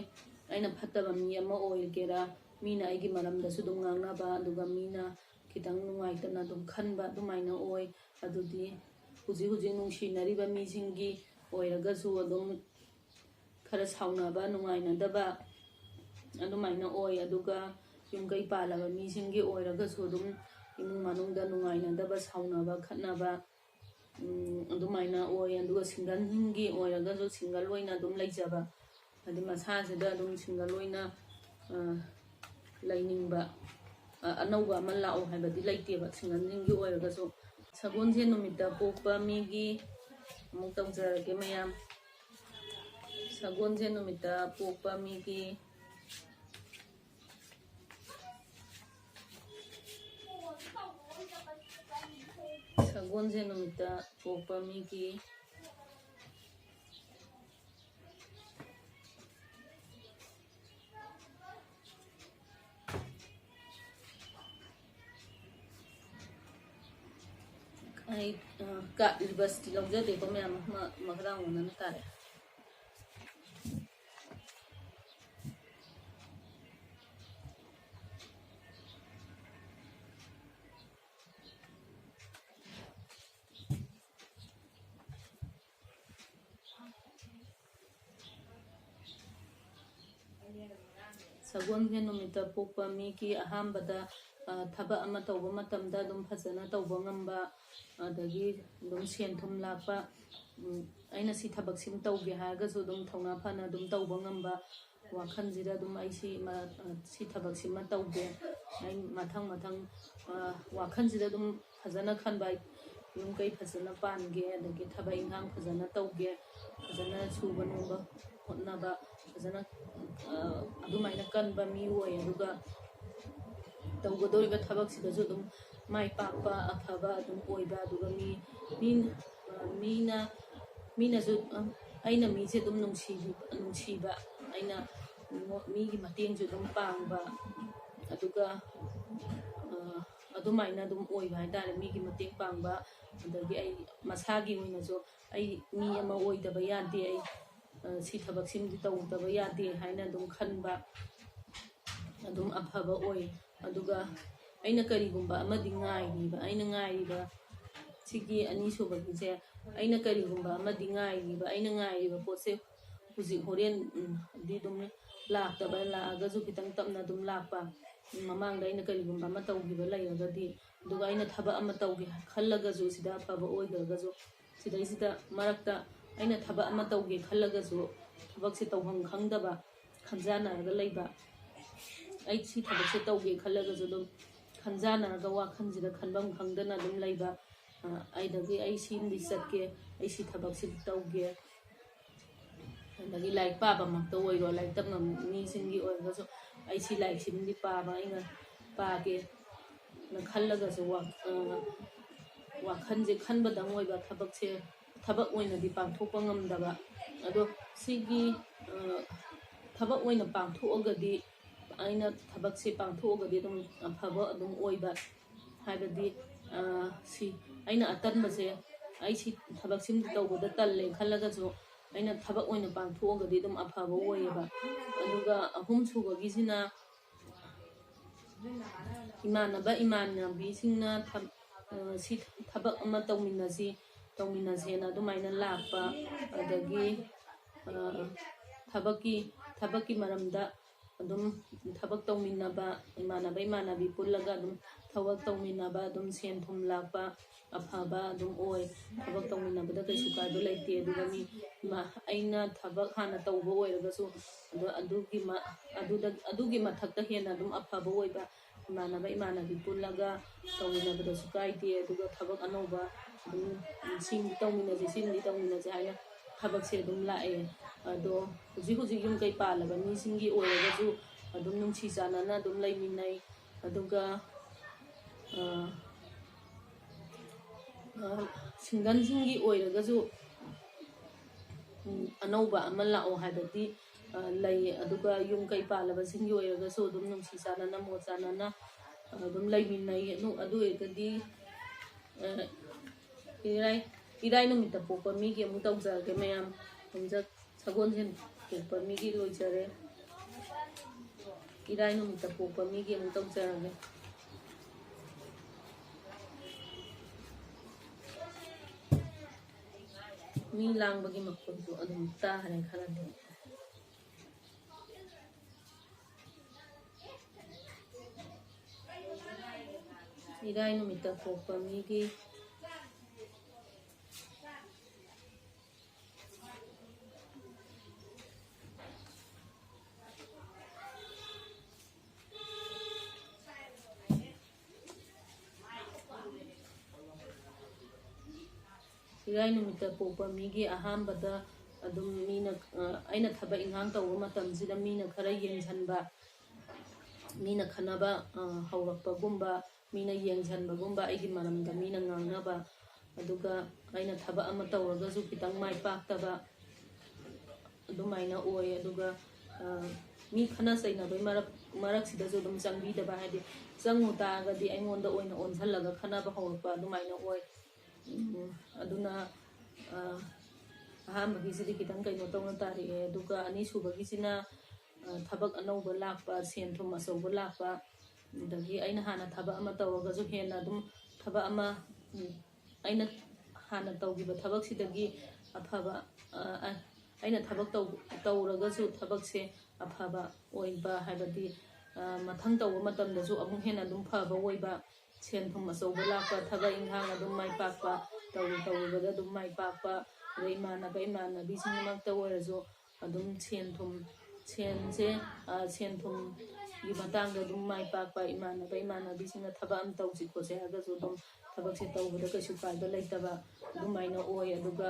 ꯑꯩꯅ ꯐꯠꯇꯕ ꯃꯤ ꯑꯃ ꯑꯣꯏꯒꯦꯔꯥ, ꯃꯤꯅ ꯑꯩꯒꯤ ꯃꯔꯝꯗꯁꯨ ꯑꯗꯨꯝ ꯉꯥꯡꯅꯕ, ꯑꯗꯨꯒ ꯃꯤꯅ ꯈꯤꯇꯪ ꯅꯨꯡꯉꯥꯏꯇꯅ ꯑꯗꯨꯝ ꯈꯟꯕ, ꯑꯗꯨꯃꯥꯏꯅ ꯑꯣꯏ꯫ ꯑꯗꯨꯗꯤ ꯍꯧꯖꯤꯛ ꯍꯧꯖꯤꯛ ꯅꯨꯡꯁꯤꯅꯔꯤꯕ ꯃꯤꯁꯤꯡꯒꯤ ꯑꯣꯏꯔꯒꯁꯨ ꯑꯗꯨꯝ ꯈꯔ ꯁꯥꯎꯅꯕ, ꯅꯨꯡꯉꯥꯏꯅꯗꯕ ꯑꯗꯨꯃꯥꯏꯅ ꯑꯣꯏ꯫ ꯑꯗꯨꯒ ꯌꯨꯝ ꯀꯩ ꯄꯥꯜꯂꯕ ꯃꯤꯁꯤꯡꯒꯤ ꯑꯣꯏꯔꯒꯁꯨ ꯑꯗꯨꯝ ꯏꯃꯨꯡ ꯃꯅꯨꯡꯗ ꯅꯨꯡꯉꯥꯏꯅꯗꯕ, ꯁꯥꯎꯅꯕ, ꯈꯠꯅꯕ, ꯎꯝ, ꯑꯗꯨꯃꯥꯏꯅ ꯑꯣꯏ꯫ ꯑꯗꯨꯒ ꯁꯤꯡꯒꯜꯁꯤꯡꯒꯤ ꯑꯣꯏꯔꯒꯁꯨ ꯁꯤꯡꯒꯜ ꯑꯣꯏꯅ ꯑꯗꯨꯝ ꯂꯩꯖꯕ, ꯍꯥꯏꯗꯤ ꯃꯁꯥꯁꯤꯗ ꯑꯗꯨꯝ ꯁꯤꯡꯒꯜ ꯑꯣꯏꯅ, ꯑ, ꯂꯩꯅꯤꯡꯕ, ꯑ, ꯑꯅꯧꯕ ꯑꯃ ꯂꯥꯛꯑꯣ ꯍꯥꯏꯕꯗꯤ ꯂꯩꯇꯦꯕ ꯁꯤꯡꯒꯜꯁꯤꯡꯒꯤ ꯑꯣꯏꯔꯒꯁꯨ꯫ ꯁꯒꯣꯜꯁꯦꯟ ꯅꯨꯃꯤꯠꯇ ꯄꯣꯛꯄ ꯃꯤꯒꯤ ꯑꯃꯨꯛ ꯇꯧꯖꯔꯒꯦ ꯃꯌꯥꯝ꯫ ꯁꯒꯣꯜꯁꯦꯟ ꯅꯨꯃꯤꯠꯇ ꯄꯣꯛꯄ ꯃꯤꯒꯤ, ꯁꯒꯣꯜꯁꯦꯟ ꯅꯨꯃꯤꯠꯇ ꯄꯣꯛꯄ ꯃꯤꯒꯤ ꯑꯩ ꯀꯥꯔꯠ ꯔꯤꯚꯔꯁꯇꯤ ꯂꯧꯖꯗꯦꯀꯣ ꯃꯌꯥꯝ ꯑꯃ, ꯃꯈꯥꯗ ꯑꯣꯟꯅꯅ ꯇꯥꯔꯦ꯫ ꯁꯒꯣꯜꯁꯦꯟ ꯅꯨꯃꯤꯠꯇ ꯄꯣꯛꯄ ꯃꯤꯒꯤ ꯑꯍꯥꯟꯕꯗ ꯊꯕꯛ ꯑꯃ ꯇꯧꯕ ꯃꯇꯝꯗ ꯑꯗꯨꯝ ꯐꯖꯅ ꯇꯧꯕ ꯉꯝꯕ, ꯑꯗꯒꯤ ꯑꯗꯨꯝ ꯁꯦꯟ ꯊꯨꯝ ꯂꯥꯛꯄ, ꯑꯩꯅ ꯁꯤ ꯊꯕꯛꯁꯤꯃ ꯇꯧꯒꯦ ꯍꯥꯏꯔꯒꯁꯨ ꯑꯗꯨꯝ ꯊꯧꯅꯥ ꯐꯅ ꯑꯗꯨꯝ ꯇꯧꯕ ꯉꯝꯕ, ꯋꯥꯈꯜꯁꯤꯗ ꯑꯗꯨꯝ ꯑꯩ ꯁꯤ ꯁꯤ ꯊꯕꯛꯁꯤꯃ ꯇꯧꯒꯦ, ꯑꯩ ꯃꯊꯪ ꯃꯊꯪ ꯋꯥꯈꯜꯁꯤꯗ ꯑꯗꯨꯝ ꯐꯖꯅ ꯈꯟꯕ, ꯌꯨꯝ ꯀꯩ ꯐꯖꯅ ꯄꯥꯟꯒꯦ, ꯑꯗꯒꯤ ꯊꯕꯛ ꯏꯟꯈꯥꯡ ꯐꯖꯅ ꯇꯧꯒꯦ, ꯐꯖꯅ ꯁꯨꯕ ꯅꯣꯝꯕ ꯍꯣꯠꯅꯕ, ꯐꯖꯅ ꯑꯗꯨꯃꯥꯏꯅ ꯀꯟꯕ ꯃꯤ ꯑꯣꯏ꯫ ꯑꯗꯨꯒ ꯇꯧꯒꯗꯧꯔꯤꯕ ꯊꯕꯛꯁꯤꯗꯁꯨ ꯑꯗꯨꯝ ꯃꯥꯏ ꯄꯥꯛꯄ ꯑꯐꯕ ꯑꯗꯨꯝ ꯑꯣꯏꯕ꯫ ꯑꯗꯨꯒ ꯃꯤ ꯃꯤ ꯃꯤꯅ ꯃꯤꯅꯁꯨ ꯑꯩꯅ ꯃꯤꯁꯦ ꯑꯗꯨꯝ ꯅꯨꯡꯁꯤꯕ ꯅꯨꯡꯁꯤꯕ ꯑꯩꯅ ꯃꯤꯒꯤ ꯃꯇꯦꯡꯁꯨ ꯑꯗꯨꯝ ꯄꯥꯡꯕ꯫ ꯑꯗꯨꯒ ꯑꯗꯨꯃꯥꯏꯅ ꯑꯗꯨꯝ ꯑꯣꯏꯕ ꯍꯥꯏꯇꯥꯔꯦ꯫ ꯃꯤꯒꯤ ꯃꯇꯦꯡ ꯄꯥꯡꯕ, ꯑꯗꯒꯤ ꯑꯩ ꯃꯁꯥꯒꯤ ꯑꯣꯏꯅꯁꯨ ꯑꯩ ꯃꯤ ꯑꯃ ꯑꯣꯏꯗꯕ ꯌꯥꯗꯦ, ꯑꯩ ꯁꯤ ꯊꯕꯛꯁꯤꯃꯗꯤ ꯇꯧꯗꯕ ꯌꯥꯗꯦ ꯍꯥꯏꯅ ꯑꯗꯨꯝ ꯈꯟꯕ, ꯑꯗꯨꯝ ꯑꯐꯕ ꯑꯣꯏ꯫ ꯑꯗꯨꯒ ꯑꯩꯅ ꯀꯔꯤꯒꯨꯝꯕ ꯑꯃꯗꯤ ꯉꯥꯏꯔꯤꯕ ꯑꯩꯅ ꯉꯥꯏꯔꯤꯕ ꯁꯤꯒꯤ ꯑꯅꯤꯁꯨꯕꯒꯤꯁꯦ, ꯑꯩꯅ ꯀꯔꯤꯒꯨꯝꯕ ꯑꯃꯗꯤ ꯉꯥꯏꯔꯤꯕ ꯑꯩꯅ ꯉꯥꯏꯔꯤꯕ ꯄꯣꯠꯁꯦ ꯍꯧꯖꯤꯛ ꯍꯣꯔꯦꯟꯗꯤ ꯑꯗꯨꯝ ꯂꯥꯛꯇꯕ, ꯂꯥꯛꯑꯒꯁꯨ ꯈꯤꯇꯪ ꯇꯞꯅ ꯑꯗꯨꯝ ꯂꯥꯛꯄ, ꯃꯃꯥꯡꯗ ꯑꯩꯅ ꯀꯔꯤꯒꯨꯝꯕ ꯑꯃ ꯇꯧꯈꯤꯕ ꯂꯩꯔꯒꯗꯤ꯫ ꯑꯗꯨꯒ ꯑꯩꯅ ꯊꯕꯛ ꯑꯃ ꯇꯧꯒꯦ ꯈꯜꯂꯒꯁꯨ, ꯁꯤꯗ ꯑꯐꯕ ꯑꯣꯏꯈ꯭ꯔꯒꯁꯨ, ꯁꯤꯗꯩꯁꯤꯗ ꯃꯔꯛꯇ ꯑꯩꯅ ꯊꯕꯛ ꯑꯃ ꯇꯧꯒꯦ ꯈꯜꯂꯒꯁꯨ ꯊꯕꯛꯁꯦ ꯇꯧꯐꯝ ꯈꯪꯗꯕ, ꯈꯟꯖꯥꯟꯅꯔꯒ ꯂꯩꯕ꯫ ꯑꯩ ꯁꯤ ꯊꯕꯛꯁꯦ ꯇꯧꯒꯦ ꯈꯜꯂꯒꯁꯨ ꯑꯗꯨꯝ ꯈꯟꯖꯥꯟꯅꯔꯒ ꯋꯥꯈꯜꯁꯤꯗ ꯈꯟꯐꯝ ꯈꯪꯗꯅ ꯑꯗꯨꯝ ꯂꯩꯕ꯫ ꯑꯗꯒꯤ ꯑꯩ ꯁꯤꯃꯗꯤ ꯆꯠꯀꯦ, ꯑꯩ ꯁꯤ ꯊꯕꯛꯁꯤꯗꯤ ꯇꯧꯒꯦ꯫ ꯑꯗꯒꯤ ꯂꯥꯏꯔꯤꯛ ꯄꯥꯕꯃꯛꯇ ꯑꯣꯏꯔꯣ, ꯂꯥꯏꯔꯤꯛ ꯇꯝꯕ ꯃꯤꯁꯤꯡꯒꯤ ꯑꯣꯏꯔꯒꯁꯨ ꯑꯩ ꯁꯤ ꯂꯥꯏꯔꯤꯛꯁꯤꯃꯗꯤ ꯄꯥꯕ ꯑꯩꯅ ꯄꯥꯒꯦ ꯅ ꯈꯜꯂꯒꯁꯨ ꯋꯥꯈꯜꯁꯦ ꯈꯟꯕꯗꯪ ꯑꯣꯏꯕ, ꯊꯕꯛꯁꯦ ꯊꯕꯛ ꯑꯣꯏꯅꯗꯤ ꯄꯥꯡꯊꯣꯛꯄ ꯉꯝꯗꯕ꯫ ꯑꯗꯣ ꯁꯤꯒꯤ ꯊꯕꯛ ꯑꯣꯏꯅ ꯄꯥꯡꯊꯣꯛꯑꯒꯗꯤ, ꯑꯩꯅ ꯊꯕꯛꯁꯦ ꯄꯥꯡꯊꯣꯛꯑꯒꯗꯤ ꯑꯗꯨꯝ ꯑꯐꯕ ꯑꯗꯨꯝ ꯑꯣꯏꯕ꯫ ꯍꯥꯏꯕꯗꯤ ꯁꯤ ꯑꯩꯅ ꯑꯇꯟꯕꯁꯦ, ꯑꯩ ꯁꯤ ꯊꯕꯛꯁꯤꯃꯗꯤ ꯇꯧꯕꯗ ꯇꯜꯂꯦ ꯈꯜꯂꯒꯁꯨ ꯑꯩꯅ ꯊꯕꯛ ꯑꯣꯏꯅ ꯄꯥꯡꯊꯣꯛꯑꯒꯗꯤ ꯑꯗꯨꯝ ꯑꯐꯕ ꯑꯣꯏꯌꯦꯕ꯫ ꯑꯗꯨꯒ ꯑꯍꯨꯝ ꯁꯨꯕꯒꯤꯁꯤꯅ ꯏꯃꯥꯟꯅꯕ ꯏꯃꯥꯟꯅꯕꯤꯁꯤꯡꯅ ꯊꯝ-, ꯑ, ꯁꯤ ꯊꯕꯛ ꯑꯃ ꯇꯧꯃꯤꯟꯅꯁꯤ, ꯇꯧꯃꯤꯟꯅꯁꯦꯅ ꯑꯗꯨꯃꯥꯏꯅ ꯂꯥꯛꯄ, ꯑꯗꯒꯤ, ꯑ, ꯊꯕꯛꯀꯤ, ꯊꯕꯛꯀꯤ ꯃꯔꯝꯗ ꯑꯗꯨꯝ ꯊꯕꯛ ꯇꯧꯃꯤꯟꯅꯕ, ꯏꯃꯥꯟꯅꯕ ꯏꯃꯥꯟꯅꯕꯤ ꯄꯨꯜꯂꯒ ꯑꯗꯨꯝ ꯊꯕꯛ ꯇꯧꯃꯤꯟꯅꯕ, ꯑꯗꯨꯝ ꯁꯦꯟ ꯊꯨꯝ ꯂꯥꯛꯄ, ꯑꯐꯕ ꯑꯗꯨꯝ ꯑꯣꯏ꯫ ꯊꯕꯛ ꯇꯧꯃꯤꯟꯅꯕꯗ ꯀꯩꯁꯨ ꯀꯥꯏꯕ ꯂꯩꯇꯦ꯫ ꯑꯗꯨꯒ ꯃꯤ ꯃ-, ꯑꯩꯅ ꯊꯕꯛ ꯍꯥꯟꯅ ꯇꯧꯕ ꯑꯣꯏꯔꯒꯁꯨ, ꯑꯗꯣ ꯑꯗꯨꯒꯤ ꯃ-, ꯑꯗꯨꯗ, ꯑꯗꯨꯒꯤ ꯃꯊꯛꯇ ꯍꯦꯟꯅ ꯑꯗꯨꯝ ꯑꯐꯕ ꯑꯣꯏꯕ, ꯏꯃꯥꯟꯅꯕ ꯏꯃꯥꯟꯅꯕꯤ ꯄꯨꯜꯂꯒ ꯇꯧꯃꯤꯟꯅꯕꯗꯁꯨ ꯀꯥꯏꯗꯦ꯫ ꯑꯗꯨꯒ ꯊꯕꯛ ꯑꯅꯧꯕ ꯑꯗꯨꯝ ꯁꯤꯃꯗꯤ ꯇꯧꯃꯤꯟꯅꯁꯦ, ꯁꯤꯃꯗꯤ ꯇꯧꯃꯤꯟꯅꯁꯦ ꯍꯥꯏꯅ ꯊꯕꯛꯁꯦ ꯑꯗꯨꯝ ꯂꯥꯛꯑꯦ꯫ ꯑꯗꯣ ꯍꯧꯖꯤꯛ ꯍꯧꯖꯤꯛ ꯌꯨꯝ ꯀꯩ ꯄꯥꯜꯂꯕ ꯃꯤꯁꯤꯡꯒꯤ ꯑꯣꯏꯔꯒꯁꯨ ꯑꯗꯨꯝ ꯅꯨꯡꯁꯤ ꯆꯥꯟꯅꯅ ꯑꯗꯨꯝ ꯂꯩꯃꯤꯟꯅꯩ꯫ ꯑꯗꯨꯒ, ꯑ, ꯑ, ꯁꯤꯡꯒꯜꯁꯤꯡꯒꯤ ꯑꯣꯏꯔꯒꯁꯨ, ꯎꯝ, ꯑꯅꯧꯕ ꯑꯃ ꯂꯥꯛꯑꯣ ꯍꯥꯏꯕꯗꯤ, ꯑ, ꯂꯩ꯫ ꯑꯗꯨꯒ ꯌꯨꯝ ꯀꯩ ꯄꯥꯜꯂꯕꯁꯤꯡꯒꯤ ꯑꯣꯏꯔꯒꯁꯨ ꯑꯗꯨꯝ ꯅꯨꯡꯁꯤ ꯆꯥꯟꯅꯅ, ꯃꯣꯠ ꯆꯥꯟꯅꯅ, ꯑ, ꯑꯗꯨꯝ ꯂꯩꯃꯤꯟꯅꯩ꯫ ꯑꯗꯨ, ꯑꯗꯨ ꯑꯣꯏꯔꯒꯗꯤ, ꯑ, ꯏꯔꯥꯏ, ꯏꯔꯥꯏ ꯅꯨꯃꯤꯠꯇ ꯄꯣꯛꯄ ꯃꯤꯒꯤ ꯑꯃꯨꯛ ꯇꯧꯖꯔꯒꯦ ꯃꯌꯥꯝ꯫ ꯍꯧꯖꯤꯛ ꯁꯒꯣꯜꯁꯦꯟ ꯄꯣꯛꯄ ꯃꯤꯒꯤ ꯂꯣꯏꯖꯔꯦ꯫ ꯏꯔꯥꯏ ꯅꯨꯃꯤꯠꯇ ꯄꯣꯛꯄ ꯃꯤꯒꯤ ꯑꯃꯨꯛ ꯇꯧꯖꯔꯒꯦ꯫ ꯃꯤ ꯂꯥꯡꯕꯒꯤ ꯃꯈꯣꯟꯁꯨ ꯑꯗꯨꯝ ꯇꯥꯔꯦ ꯈꯔꯗꯤ꯫ ꯏꯔꯥꯏ ꯅꯨꯃꯤꯠꯇ ꯄꯣꯛꯄ ꯃꯤꯒꯤ ꯏꯔꯥꯏ ꯅꯨꯃꯤꯠꯇ ꯄꯣꯛꯄ ꯃꯤꯒꯤ ꯑꯍꯥꯟꯕꯗ ꯑꯗꯨꯝ ꯃꯤꯅ, ꯑ, ꯑꯩꯅ ꯊꯕꯛ ꯏꯟꯈꯥꯡ ꯇꯧꯕ ꯃꯇꯝꯁꯤꯗ ꯃꯤꯅ ꯈꯔ ꯌꯦꯡꯁꯤꯟꯕ, ꯃꯤꯅ ꯈꯟꯅꯕ, ꯑ, ꯍꯧꯔꯛꯄꯒꯨꯝꯕ, ꯃꯤꯅ ꯌꯦꯡꯁꯤꯟꯕꯒꯨꯝꯕ, ꯑꯩꯒꯤ ꯃꯔꯝꯗ ꯃꯤꯅ ꯉꯥꯡꯅꯕ, ꯑꯗꯨꯒ ꯑꯩꯅ ꯊꯕꯛ ꯑꯃ ꯇꯧꯔꯒꯁꯨ ꯈꯤꯇꯪ ꯃꯥꯏ ꯄꯥꯛꯇꯕ, ꯑꯗꯨꯃꯥꯏꯅ ꯑꯣꯏ꯫ ꯑꯗꯨꯒ, ꯑ, ꯃꯤ ꯈꯠꯅ ꯆꯩꯅꯕꯩ ꯃꯔꯛ ꯃꯔꯛꯁꯤꯗꯁꯨ ꯑꯗꯨꯝ ꯆꯪꯕꯤꯗꯕ, ꯍꯥꯏꯗꯤ ꯆꯪꯉꯨ ꯇꯥꯔꯒꯗꯤ ꯑꯩꯉꯣꯟꯗ ꯑꯣꯏꯅ ꯑꯣꯟꯁꯤꯜꯂꯒ ꯈꯠꯅꯕ ꯍꯧꯔꯛꯄ ꯑꯗꯨꯃꯥꯏꯅ ꯑꯣꯏ꯫ ꯎꯝ, ꯑꯗꯨꯅ ꯑ, ꯑꯍꯥꯟꯕꯒꯤꯁꯤꯗꯤ ꯈꯤꯇꯪ ꯀꯩꯅꯣ ꯇꯧꯅ ꯇꯥꯔꯛꯑꯦ꯫ ꯑꯗꯨꯒ ꯑꯅꯤꯁꯨꯕꯒꯤꯁꯤꯅ ꯑ, ꯊꯕꯛ ꯑꯅꯧꯕ ꯂꯥꯛꯄ, ꯁꯦꯟ ꯊꯨꯝ ꯑꯆꯧꯕ ꯂꯥꯛꯄ, ꯑꯗꯒꯤ ꯑꯩꯅ ꯍꯥꯟꯅ ꯊꯕꯛ ꯑꯃ ꯇꯧꯔꯒꯁꯨ ꯍꯦꯟꯅ ꯑꯗꯨꯝ ꯊꯕꯛ ꯑꯃ, ꯎꯝ, ꯑꯩꯅ ꯍꯥꯟꯅ ꯇꯧꯈꯤꯕ ꯊꯕꯛꯁꯤꯗꯒꯤ ꯑꯐꯕ, ꯑ, ꯑ, ꯑꯩꯅ ꯊꯕꯛ ꯇꯧ-, ꯇꯧꯔꯒꯁꯨ ꯊꯕꯛꯁꯦ ꯑꯐꯕ ꯑꯣꯏꯕ, ꯍꯥꯏꯕꯗꯤ ꯑ, ꯃꯊꯪ ꯇꯧꯕ ꯃꯇꯝꯗꯁꯨ ꯑꯃꯨꯛ ꯍꯦꯟꯅ ꯑꯗꯨꯝ ꯐꯕ ꯑꯣꯏꯕ, ꯁꯦꯟ ꯊꯨꯝ ꯑꯆꯧꯕ ꯂꯥꯛꯄ, ꯊꯕꯛ ꯏꯪꯈꯥꯡ ꯑꯗꯨꯝ ꯃꯥꯏ ꯄꯥꯛꯄ, ꯇꯧꯔꯨ ꯇꯧꯔꯨꯕꯗ ꯑꯗꯨꯝ ꯃꯥꯏ ꯄꯥꯛꯄ, ꯑꯗꯩ ꯏꯃꯥꯟꯅꯕ ꯏꯃꯥꯟꯅꯕꯤꯁꯤꯡꯃꯛꯇ ꯑꯣꯏꯔꯁꯨ ꯑꯗꯨꯝ ꯁꯦꯟ ꯊꯨꯝ, ꯁꯦꯟꯁꯦ, ꯑ, ꯁꯦꯟ ꯊꯨꯝꯒꯤ ꯃꯇꯥꯡꯗ ꯑꯗꯨꯝ ꯃꯥꯏ ꯄꯥꯛꯄ, ꯏꯃꯥꯟꯅꯕ ꯏꯃꯥꯟꯅꯕꯤꯁꯤꯡꯅ ꯊꯕꯛ ꯑꯃ ꯇꯧꯁꯤ ꯈꯣꯠꯁꯤ ꯍꯥꯏꯔꯒꯁꯨ ꯑꯗꯨꯝ ꯊꯕꯛꯁꯦ ꯇꯧꯕꯗ ꯀꯩꯁꯨ ꯀꯥꯏꯕ ꯂꯩꯇꯕ ꯑꯗꯨꯃꯥꯏꯅ ꯑꯣꯏ꯫ ꯑꯗꯨꯒ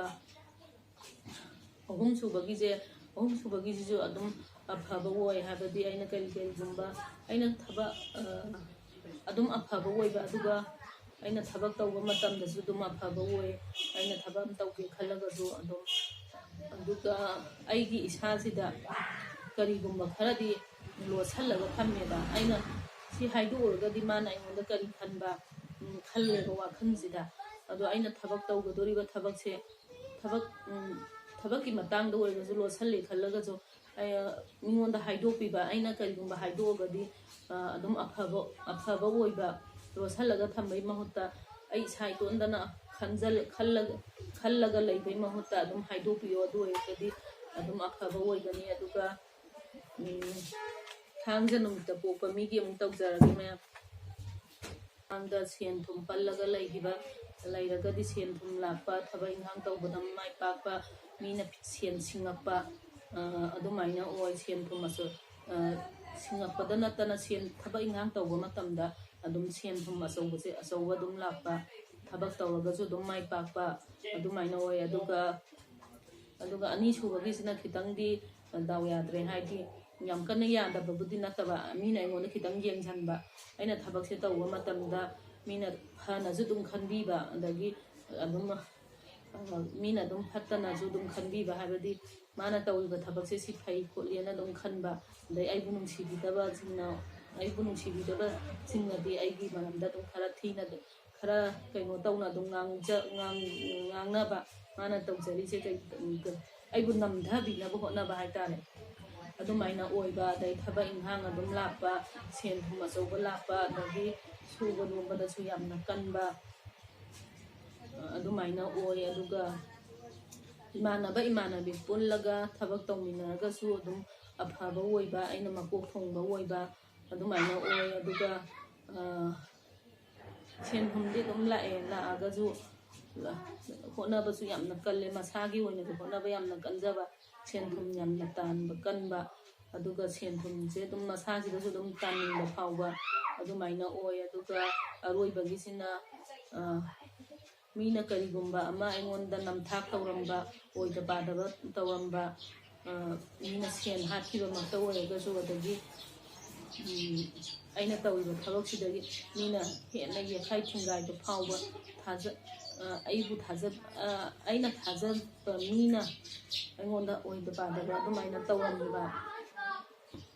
ꯑꯍꯨꯝꯁꯨꯕꯒꯤꯁꯦ, ꯑꯍꯨꯝꯁꯨꯕꯒꯤꯁꯤꯁꯨ ꯑꯗꯨꯝ ꯑꯐꯕ ꯑꯣꯏ, ꯍꯥꯏꯕꯗꯤ ꯑꯩꯅ ꯀꯔꯤ ꯀꯔꯤꯒꯨꯝꯕ ꯑꯩꯅ ꯊꯕꯛ, ꯑ, ꯑꯗꯨꯝ ꯑꯐꯕ ꯑꯣꯏꯕ, ꯑꯗꯨꯒ ꯑꯩꯅ ꯊꯕꯛ ꯇꯧꯕ ꯃꯇꯝꯗꯁꯨ ꯑꯗꯨꯝ ꯑꯐꯕ ꯑꯣꯏ꯫ ꯑꯩꯅ ꯊꯕꯛ ꯑꯃ ꯇꯧꯒꯦ ꯈꯜꯂꯒꯁꯨ ꯑꯗꯨꯝ, ꯑꯗꯨꯒ ꯑꯩꯒꯤ ꯏꯁꯥꯁꯤꯗ ꯀꯔꯤꯒꯨꯝꯕ ꯈꯔꯗꯤ ꯂꯣꯠꯁꯤꯜꯂꯒ ꯊꯝꯃꯦꯕ꯫ ꯑꯩꯅ ꯁꯤ ꯍꯥꯏꯗꯣꯛꯎꯔꯒꯗꯤ ꯃꯥꯅ ꯑꯩꯉꯣꯟꯗ ꯀꯔꯤ ꯈꯟꯕ, ꯎꯝ, ꯈꯜꯂꯦꯕ ꯋꯥꯈꯜꯁꯤꯗ꯫ ꯑꯗꯣ ꯑꯩꯅ ꯊꯕꯛ ꯇꯧꯒꯗꯣꯔꯤꯕ ꯊꯕꯛꯁꯦ, ꯊꯕꯛ, ꯎꯝ, ꯊꯕꯛꯀꯤ ꯃꯇꯥꯡꯗ ꯑꯣꯏꯔꯒꯁꯨ ꯂꯣꯠꯁꯤꯜꯂꯦ ꯈꯜꯂꯒꯁꯨ, ꯑꯩ, ꯃꯤꯉꯣꯟꯗ ꯍꯥꯏꯗꯣꯛꯄꯤꯕ, ꯑꯩꯅ ꯀꯔꯤꯒꯨꯝꯕ ꯍꯥꯏꯗꯣꯛꯑꯒꯗꯤ, ꯑ, ꯑꯗꯨꯝ ꯑꯐꯕ, ꯑꯐꯕ ꯑꯣꯏꯕ, ꯂꯣꯠꯁꯤꯜꯂꯒ ꯊꯝꯕꯩ ꯃꯍꯨꯠꯇ ꯑꯩ ꯏꯁꯥ ꯏꯇꯣꯟꯗꯅ ꯈꯟꯖꯜ-, ꯈꯜꯂꯒ, ꯈꯜꯂꯒ ꯂꯩꯕꯩ ꯃꯍꯨꯠꯇ ꯑꯗꯨꯝ ꯍꯥꯏꯗꯣꯛꯄꯤꯌꯣ꯫ ꯑꯗꯨ ꯑꯣꯏꯔꯒꯗꯤ ꯑꯗꯨꯝ ꯑꯐꯕ ꯑꯣꯏꯒꯅꯤ꯫ ꯑꯗꯨꯒ, ꯎꯝ, ꯊꯥꯡꯖ ꯅꯨꯃꯤꯠꯇ ꯄꯣꯛꯄ ꯃꯤꯒꯤ ꯑꯃꯨꯛ ꯇꯧꯖꯔꯒꯦ, ꯃꯌꯥꯝ꯫ ꯃꯃꯥꯡꯗ ꯁꯦꯟ ꯊꯨꯝ ꯄꯜꯂꯒ ꯂꯩꯈꯤꯕ, ꯂꯩꯔꯒꯗꯤ ꯁꯦꯟ ꯊꯨꯝ ꯂꯥꯛꯄ, ꯊꯕꯛ ꯏꯪꯈꯥꯡ ꯇꯧꯕꯗ ꯃꯥꯏ ꯄꯥꯛꯄ, ꯃꯤꯅ ꯁꯦꯟ ꯁꯤꯡꯉꯛꯄ, ꯑ, ꯑꯗꯨꯃꯥꯏꯅ ꯑꯣꯏ꯫ ꯁꯦꯟ ꯊꯨꯝ ꯑꯆꯧ-, ꯑ, ꯁꯤꯡꯉꯛꯄꯗ ꯅꯠꯇꯅ ꯁꯦꯟ, ꯊꯕꯛ ꯏꯪꯈꯥꯡ ꯇꯧꯕ ꯃꯇꯝꯗ ꯑꯗꯨꯝ ꯁꯦꯟ ꯊꯨꯝ ꯑꯆꯧꯕꯁꯦ, ꯑꯆꯧꯕ ꯑꯗꯨꯝ ꯂꯥꯛꯄ, ꯊꯕꯛ ꯇꯧꯔꯒꯁꯨ ꯑꯗꯨꯝ ꯃꯥꯏ ꯄꯥꯛꯄ ꯑꯗꯨꯃꯥꯏꯅ ꯑꯣꯏ꯫ ꯑꯗꯨꯒ, ꯑꯗꯨꯒ ꯑꯅꯤꯁꯨꯕꯒꯤꯁꯤꯅ ꯈꯤꯇꯪꯗꯤ ꯗꯥꯎ ꯌꯥꯗ꯭ꯔꯦ, ꯍꯥꯏꯗꯤ ꯌꯥꯝ ꯀꯟꯅ ꯌꯥꯗꯕꯕꯨꯗꯤ ꯅꯠꯇꯕ, ꯃꯤꯅ ꯑꯩꯉꯣꯟꯗ ꯈꯤꯇꯪ ꯌꯦꯡꯁꯤꯟꯕ, ꯑꯩꯅ ꯊꯕꯛꯁꯦ ꯇꯧꯕ ꯃꯇꯝꯗ ꯃꯤꯅ ꯐꯅꯁꯨ ꯑꯗꯨꯝ ꯈꯟꯕꯤꯕ, ꯑꯗꯒꯤ ꯑꯗꯨꯝ, ꯑ, ꯃꯤꯅ ꯑꯗꯨꯝ ꯐꯠꯇꯅꯁꯨ ꯑꯗꯨꯝ ꯈꯟꯕꯤꯕ, ꯍꯥꯏꯕꯗꯤ ꯃꯥꯅ ꯇꯧꯔꯤꯕ ꯊꯕꯛꯁꯦ ꯁꯤ ꯐꯩ ꯈꯣꯠꯂꯦꯅ ꯑꯗꯨꯝ ꯈꯟꯕ, ꯑꯗꯩ ꯑꯩꯕꯨ ꯅꯨꯡꯁꯤꯕꯤꯗꯕꯁꯤꯡꯅ, ꯑꯩꯕꯨ ꯅꯨꯡꯁꯤꯕꯤꯗꯕꯁꯤꯡꯅꯗꯤ ꯑꯩꯒꯤ ꯃꯔꯝꯗ ꯑꯗꯨꯝ ꯈꯔ ꯊꯤꯅ ꯑꯗꯨꯝ, ꯈꯔ ꯀꯩꯅꯣ ꯇꯧꯅ ꯑꯗꯨꯝ ꯉꯥꯡꯖ-, ꯉꯥꯡ-, ꯉꯥꯡꯅꯕ, ꯃꯥꯅ ꯇꯧꯖꯔꯤꯁꯦ ꯀꯩ-, ꯑꯩꯕꯨ ꯅꯝꯊꯕꯤꯅꯕ ꯍꯣꯠꯅꯕ ꯍꯥꯏꯇꯥꯔꯦ꯫ ꯑꯗꯨꯃꯥꯏꯅ ꯑꯣꯏꯕ, ꯑꯗꯩ ꯊꯕꯛ ꯏꯪꯈꯥꯡ ꯑꯗꯨꯝ ꯂꯥꯛꯄ, ꯁꯦꯟ ꯊꯨꯝ ꯑꯆꯧꯕ ꯂꯥꯛꯄ, ꯑꯗꯒꯤ ꯁꯨꯕ ꯅꯣꯝꯕꯗꯁꯨ ꯌꯥꯝꯅ ꯀꯟꯕ, ꯑꯗꯨꯃꯥꯏꯅ ꯑꯣꯏ꯫ ꯑꯗꯨꯒ ꯏꯃꯥꯟꯅꯕ ꯏꯃꯥꯟꯅꯕꯤ ꯄꯨꯜꯂꯒ ꯊꯕꯛ ꯇꯧꯃꯤꯟꯅꯔꯒꯁꯨ ꯑꯗꯨꯝ ꯑꯐꯕ ꯑꯣꯏꯕ, ꯑꯩꯅ ꯃꯀꯣꯛ ꯊꯣꯡꯕ ꯑꯣꯏꯕ, ꯑꯗꯨꯃꯥꯏꯅ ꯑꯣꯏ꯫ ꯑꯗꯨꯒ, ꯑ, ꯁꯦꯟ ꯊꯨꯝꯗꯤ ꯑꯗꯨꯝ ꯂꯥꯛꯑꯦ, ꯂꯥꯛꯑꯒꯁꯨ ꯍꯣꯠꯅꯕꯁꯨ ꯌꯥꯝꯅ ꯀꯜꯂꯦ, ꯃꯁꯥꯒꯤ ꯑꯣꯏꯅꯁꯨ ꯍꯣꯠꯅꯕ ꯌꯥꯝꯅ ꯀꯟꯖꯕ, ꯁꯦꯟ ꯊꯨꯝ ꯌꯥꯝꯅ ꯇꯥꯟꯕ ꯀꯟꯕ, ꯑꯗꯨꯒ ꯁꯦꯟ ꯊꯨꯝꯁꯦ ꯑꯗꯨꯝ ꯃꯁꯥꯁꯤꯗꯁꯨ ꯑꯗꯨꯝ ꯇꯥꯅꯤꯡꯕ ꯐꯥꯎꯕ ꯑꯗꯨꯃꯥꯏꯅ ꯑꯣꯏ꯫ ꯑꯗꯨꯒ ꯑꯔꯣꯏꯕꯒꯤꯁꯤꯅ, ꯑ, ꯃꯤꯅ ꯀꯔꯤꯒꯨꯝꯕ ꯑꯃ ꯑꯩꯉꯣꯟꯗ ꯅꯝꯊꯥꯛ ꯇꯧꯔꯝꯕ, ꯑꯣꯏꯗ ꯄꯥꯗꯕ ꯇꯧꯔꯝꯕ, ꯑ, ꯃꯤꯅ ꯁꯦꯟ ꯍꯥꯠꯈꯤꯕꯃꯛꯇ ꯑꯣꯏꯔꯒꯁꯨ, ꯑꯗꯒꯤ, ꯎꯝ, ꯑꯩꯅ ꯇꯧꯔꯤꯕ ꯊꯕꯛꯁꯤꯗꯒꯤ ꯃꯤꯅ ꯍꯦꯟꯅ ꯌꯦꯠꯈꯥꯏ ꯊꯤꯡꯒꯥꯏꯕ ꯐꯥꯎꯕ ꯊꯥꯖ-, ꯑ, ꯑꯩꯕꯨ ꯊꯥꯖ-, ꯑ, ꯑꯩꯅ ꯊꯥꯖꯕ ꯃꯤꯅ ꯑꯩꯉꯣꯟꯗ ꯑꯣꯏꯗ ꯄꯥꯗꯕ ꯑꯗꯨꯃꯥꯏꯅ ꯇꯧꯔꯝꯕ꯫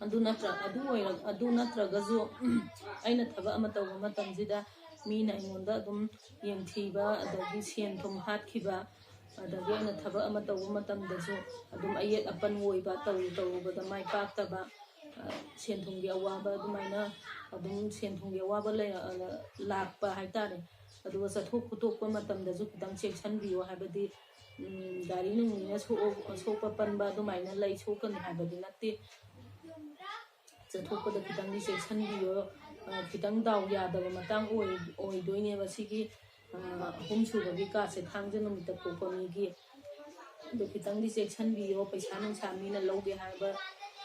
ꯑꯗꯨ ꯅꯠꯇ꯭ꯔ-, ꯑꯗꯨ ꯑꯣꯏꯔ-, ꯑꯗꯨ ꯅꯠꯇ꯭ꯔꯒꯁꯨ, ꯑꯩꯅ ꯊꯕꯛ ꯑꯃ ꯇꯧꯕ ꯃꯇꯝꯁꯤꯗ ꯃꯤꯅ ꯑꯩꯉꯣꯟꯗ ꯑꯗꯨꯝ ꯌꯦꯡꯊꯤꯕ, ꯑꯗꯒꯤ ꯁꯦꯟ ꯊꯨꯝ ꯍꯥꯠꯈꯤꯕ, ꯑꯗꯒꯤ ꯑꯩꯅ ꯊꯕꯛ ꯑꯃ ꯇꯧꯕ ꯃꯇꯝꯗꯁꯨ ꯑꯗꯨꯝ ꯑꯌꯦꯠ ꯑꯄꯟ ꯑꯣꯏꯕ, ꯇꯧꯔꯨ ꯇꯧꯔꯨꯕꯗ ꯃꯥꯏ ꯄꯥꯛꯇꯕ, ꯑ, ꯁꯦꯟ ꯊꯨꯝꯒꯤ ꯑꯋꯥꯕ, ꯑꯗꯨꯃꯥꯏꯅ ꯑꯗꯨꯝ ꯁꯦꯟ ꯊꯨꯝꯒꯤ ꯑꯋꯥꯕ ꯂꯩ-, ꯑ, ꯂꯥꯛꯄ ꯍꯥꯏꯇꯥꯔꯦ꯫ ꯑꯗꯨꯒ ꯆꯠꯊꯣꯛ ꯈꯣꯇꯣꯛꯄ ꯃꯇꯝꯗꯁꯨ ꯈꯤꯇꯪ ꯆꯦꯛꯁꯤꯟꯕꯤꯌꯣ, ꯍꯥꯏꯕꯗꯤ, ꯎꯝ, ꯒꯥꯔꯤ ꯅꯨꯡꯅꯤꯅ ꯁꯣꯛꯑ-, ꯁꯣꯛꯄ ꯄꯟꯕ ꯑꯗꯨꯃꯥꯏꯅ ꯂꯩ ꯁꯣꯛꯀꯅꯤ ꯍꯥꯏꯕꯗꯤ ꯅꯠꯇꯦ꯫ ꯆꯠꯊꯣꯛꯄꯗ ꯈꯤꯇꯪꯗꯤ ꯆꯦꯛꯁꯤꯟꯕꯤꯌꯣ꯫ ꯑ, ꯈꯤꯇꯪ ꯗꯥꯎ ꯌꯥꯗꯕ ꯃꯇꯥꯡ ꯑꯣꯏ-, ꯑꯣꯏꯗꯣꯏꯅꯦꯕ ꯁꯤꯒꯤ, ꯑ, ꯑꯍꯨꯝꯁꯨꯕꯒꯤ ꯀꯥꯁꯦ, ꯊꯥꯡꯖ ꯅꯨꯃꯤꯠꯇ ꯄꯣꯛꯄ ꯃꯤꯒꯤ꯫ ꯑꯗꯣ ꯈꯤꯇꯪꯗꯤ ꯆꯦꯛꯁꯤꯟꯕꯤꯌꯣ꯫ ꯄꯩꯁꯥ ꯅꯨꯡꯁꯥ ꯃꯤꯅ ꯂꯧꯒꯦ ꯍꯥꯏꯕ,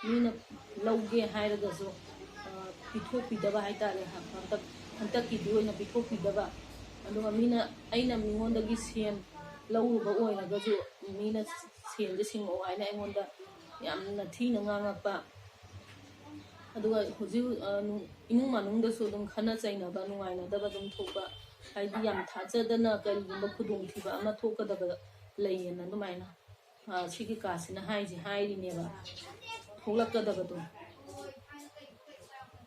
ꯃꯤꯅ ꯂꯧꯒꯦ ꯍꯥꯏꯔꯒꯁꯨ, ꯑ, ꯄꯤꯊꯣꯛꯄꯤꯗꯕ ꯍꯥꯏꯇꯥꯔꯦ꯫ ꯍꯟꯗꯛ, ꯍꯟꯗꯛꯀꯤꯗꯤ ꯑꯣꯏꯅ ꯄꯤꯊꯣꯛꯄꯤꯗꯕ꯫ ꯑꯗꯨꯒ ꯃꯤꯅ, ꯑꯩꯅ ꯃꯤꯉꯣꯟꯗꯒꯤ ꯁꯦꯟ ꯂꯧꯔꯨꯕ ꯑꯣꯏꯔꯒꯁꯨ, ꯃꯤꯅ ꯁꯦꯟꯁꯦ ꯁꯤꯡꯉꯛꯑꯣ ꯍꯥꯏꯅ ꯑꯩꯉꯣꯟꯗ ꯌꯥꯝꯅ ꯊꯤꯅ ꯉꯥꯡꯉꯛꯄ꯫ ꯑꯗꯨꯒ ꯍꯧꯖꯤꯛ, ꯑ, ꯅꯨ-, ꯏꯃꯨꯡ ꯃꯅꯨꯡꯗꯁꯨ ꯑꯗꯨꯝ ꯈꯠꯅ ꯆꯩꯅꯕ, ꯅꯨꯡꯉꯥꯏꯅꯗꯕ ꯑꯗꯨꯝ ꯊꯣꯛꯄ, ꯍꯥꯏꯗꯤ ꯌꯥꯝ ꯊꯥꯖꯗꯅ ꯀꯔꯤꯒꯨꯝꯕ ꯈꯨꯗꯣꯡꯊꯤꯕ ꯑꯃ ꯊꯣꯛꯀꯗꯕ ꯂꯩꯌꯦꯅ ꯑꯗꯨꯃꯥꯏꯅ꯫ ꯑ, ꯁꯤꯒꯤ ꯀꯥꯁꯤꯅ ꯍꯥꯏꯁꯤ ꯍꯥꯏꯔꯤꯅꯦꯕ ꯊꯣꯛꯂꯛꯀꯗꯕꯗꯣ꯫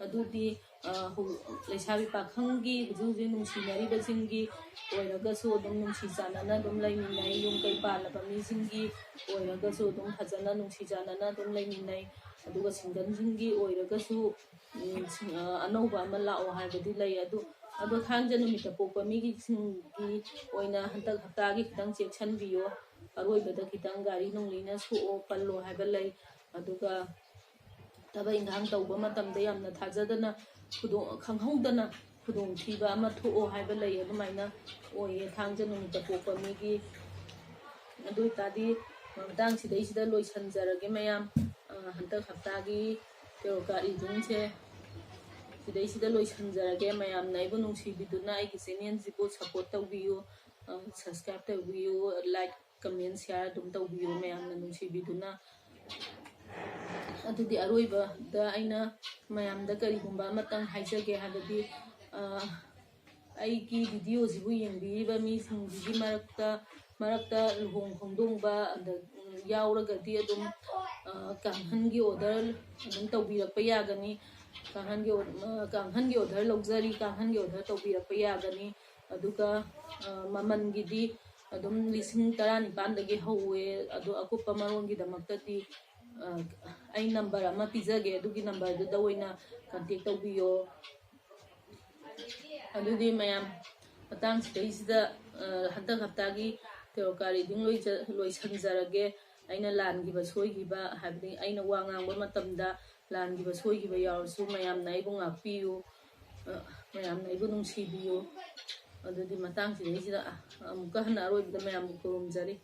ꯑꯗꯨꯗꯤ, ꯑ, ꯍꯧ-, ꯂꯩꯁꯥꯕꯤ ꯄꯥꯈꯪꯒꯤ ꯍꯧꯖꯤꯛ ꯍꯧꯖꯤꯛ ꯅꯨꯡꯁꯤꯅꯔꯤꯕꯁꯤꯡꯒꯤ ꯑꯣꯏꯔꯒꯁꯨ ꯑꯗꯨꯝ ꯅꯨꯡꯁꯤ ꯆꯥꯟꯅꯅ ꯑꯗꯨꯝ ꯂꯩꯃꯤꯟꯅꯩ, ꯌꯨꯝ ꯀꯩ ꯄꯥꯜꯂꯕ ꯃꯤꯁꯤꯡꯒꯤ ꯑꯣꯏꯔꯒꯁꯨ ꯑꯗꯨꯝ ꯐꯖꯅ ꯅꯨꯡꯁꯤ ꯆꯥꯟꯅꯅ ꯑꯗꯨꯝ ꯂꯩꯃꯤꯟꯅꯩ꯫ ꯑꯗꯨꯒ ꯁꯤꯡꯒꯜꯁꯤꯡꯒꯤ ꯑꯣꯏꯔꯒꯁꯨ, ꯎꯝ, ꯁꯤꯡ-, ꯑ, ꯑꯅꯧꯕ ꯑꯃ ꯂꯥꯛꯑꯣ ꯍꯥꯏꯕꯗꯤ ꯂꯩ꯫ ꯑꯗꯨ, ꯑꯗꯣ ꯊꯥꯡꯖ ꯅꯨꯃꯤꯠꯇ ꯄꯣꯛꯄ ꯃꯤꯒꯤꯁꯤꯡꯒꯤ ꯑꯣꯏꯅ ꯍꯟꯗꯛ ꯍꯞꯇꯥꯒꯤ ꯈꯤꯇꯪ ꯆꯦꯛꯁꯤꯟꯕꯤꯌꯣ꯫ ꯑꯔꯣꯏꯕꯗ ꯈꯤꯇꯪ ꯒꯥꯔꯤ ꯅꯨꯡꯂꯤꯅ ꯁꯣꯛꯑꯣ ꯄꯜꯂꯣ ꯍꯥꯏꯕ ꯂꯩ꯫ ꯑꯗꯨꯒ ꯊꯕꯛ ꯏꯪꯈꯥꯡ ꯇꯧꯕ ꯃꯇꯝꯗ ꯌꯥꯝꯅ ꯊꯥꯖꯗꯅ ꯈꯨꯗꯣꯡ-, ꯈꯪꯍꯧꯗꯅ ꯈꯨꯗꯣꯡꯊꯤꯕ ꯑꯃ ꯊꯣꯛꯑꯣ ꯍꯥꯏꯕ ꯂꯩ꯫ ꯑꯗꯨꯃꯥꯏꯅ ꯑꯣꯏꯌꯦ ꯊꯥꯡꯖ ꯅꯨꯃꯤꯠꯇ ꯄꯣꯛꯄ ꯃꯤꯒꯤ꯫ ꯑꯗꯨ ꯑꯣꯏꯇꯥꯔꯗꯤ ꯃꯇꯥꯡ ꯁꯤꯗꯩꯁꯤꯗ ꯂꯣꯏꯁꯤꯟꯖꯔꯒꯦ ꯃꯌꯥꯝ꯫ ꯑ, ꯍꯟꯗꯛ ꯍꯞꯇꯥꯒꯤ ꯇꯦꯔꯣ ꯀꯥꯔꯠ ꯔꯤꯗꯤꯡꯁꯦ ꯁꯤꯗꯩꯁꯤꯗ ꯂꯣꯏꯁꯤꯟꯖꯔꯒꯦ꯫ ꯃꯌꯥꯝꯅ ꯑꯩꯕꯨ ꯅꯨꯡꯁꯤꯕꯤꯗꯨꯅ ꯑꯩꯒꯤ ꯆꯦꯅꯦꯜꯁꯤꯕꯨ ꯁꯞꯄꯣꯔꯠ ꯇꯧꯕꯤꯌꯨ, ꯑ, ꯁꯕꯁꯀ꯭ꯔꯥꯏꯕ ꯇꯧꯕꯤꯌꯨ, ꯂꯥꯏꯛ, ꯀꯃꯦꯟ, ꯁꯤꯌꯥꯔ ꯑꯗꯨꯝ ꯇꯧꯕꯤꯌꯨ ꯃꯌꯥꯝꯅ ꯅꯨꯡꯁꯤꯕꯤꯗꯨꯅ꯫ ꯑꯗꯨꯗꯤ ꯑꯔꯣꯏꯕꯗ ꯑꯩꯅ ꯃꯌꯥꯝꯗ ꯀꯔꯤꯒꯨꯝꯕ ꯑꯃꯇꯪ ꯍꯥꯏꯖꯒꯦ ꯍꯥꯏꯕꯗꯤ, ꯑ, ꯑꯩꯒꯤ ꯚꯤꯗꯤꯑꯣꯁꯤꯕꯨ ꯌꯦꯡꯕꯤꯔꯤꯕ ꯃꯤꯁꯤꯡꯁꯤꯒꯤ ꯃꯔꯛꯇ, ꯃꯔꯛꯇ ꯂꯨꯍꯣꯡ ꯈꯣꯡꯗꯣꯡꯕ ꯑꯗ, ꯎꯝ, ꯌꯥꯎꯔꯒꯗꯤ ꯑꯗꯨꯝ, ꯑ, ꯀꯥꯡꯈꯟꯒꯤ ꯑꯣꯔꯗꯔ ꯑꯗꯨꯝ ꯇꯧꯕꯤꯔꯛꯄ ꯌꯥꯒꯅꯤ꯫ ꯀꯥꯡꯈꯟꯒꯤ ꯑꯣ-, ꯑ, ꯀꯥꯡꯈꯟꯒꯤ ꯑꯣꯔꯗꯔ ꯂꯧꯖꯔꯤ, ꯀꯥꯡꯈꯟꯒꯤ ꯑꯣꯔꯗꯔ ꯇꯧꯕꯤꯔꯛꯄ ꯌꯥꯒꯅꯤ꯫ ꯑꯗꯨꯒ, ꯑ, ꯃꯃꯜꯒꯤꯗꯤ ꯑꯗꯨꯝ ꯂꯤꯁꯤꯡ ꯇꯔꯥꯅꯤꯄꯥꯟꯗꯒꯤ ꯍꯧꯋꯦ꯫ ꯑꯗꯣ ꯑꯀꯨꯞꯄ ꯃꯔꯣꯜꯒꯤꯗꯃꯛꯇꯗꯤ, ꯑ, ꯑꯩ ꯅꯝꯕꯔ ꯑꯃ ꯄꯤꯖꯒꯦ, ꯑꯗꯨꯒꯤ ꯅꯝꯕꯔꯗꯨꯗ ꯑꯣꯏꯅ ꯀꯟꯇꯦꯛ ꯇꯧꯕꯤꯌꯣ꯫ ꯑꯗꯨꯗꯤ ꯃꯌꯥꯝ, ꯃꯇꯥꯡ ꯁꯤꯗꯩꯁꯤꯗ, ꯑ, ꯍꯟꯗꯛ ꯍꯞꯇꯥꯒꯤ ꯇꯦꯔꯣ ꯀꯥꯔꯠ ꯔꯤꯗꯤꯡ ꯂꯣꯏꯖ-, ꯂꯣꯏꯁꯟꯖꯔꯒꯦ꯫ ꯑꯩꯅ ꯂꯥꯟꯈꯤꯕ ꯁꯣꯏꯈꯤꯕ, ꯍꯥꯏꯕꯗꯤ ꯑꯩꯅ ꯋꯥ ꯉꯥꯡꯕ ꯃꯇꯝꯗ ꯂꯥꯟꯈꯤꯕ ꯁꯣꯏꯈꯤꯕ ꯌꯥꯎꯔꯁꯨ ꯃꯌꯥꯝꯅ ꯑꯩꯕꯨ ꯉꯥꯛꯄꯤꯌꯨ, ꯑ, ꯃꯌꯥꯝꯅ ꯑꯩꯕꯨ ꯅꯨꯡꯁꯤꯕꯤꯌꯨ꯫ ꯑꯗꯨꯗꯤ ꯃꯇꯥꯡ ꯁꯤꯗꯩꯁꯤꯗ ꯑꯃꯨꯛꯀ ꯍꯟꯅ ꯑꯔꯣꯏꯕꯗ ꯃꯌꯥꯝꯕꯨ ꯈꯨꯔꯨꯝꯖꯔꯤ꯫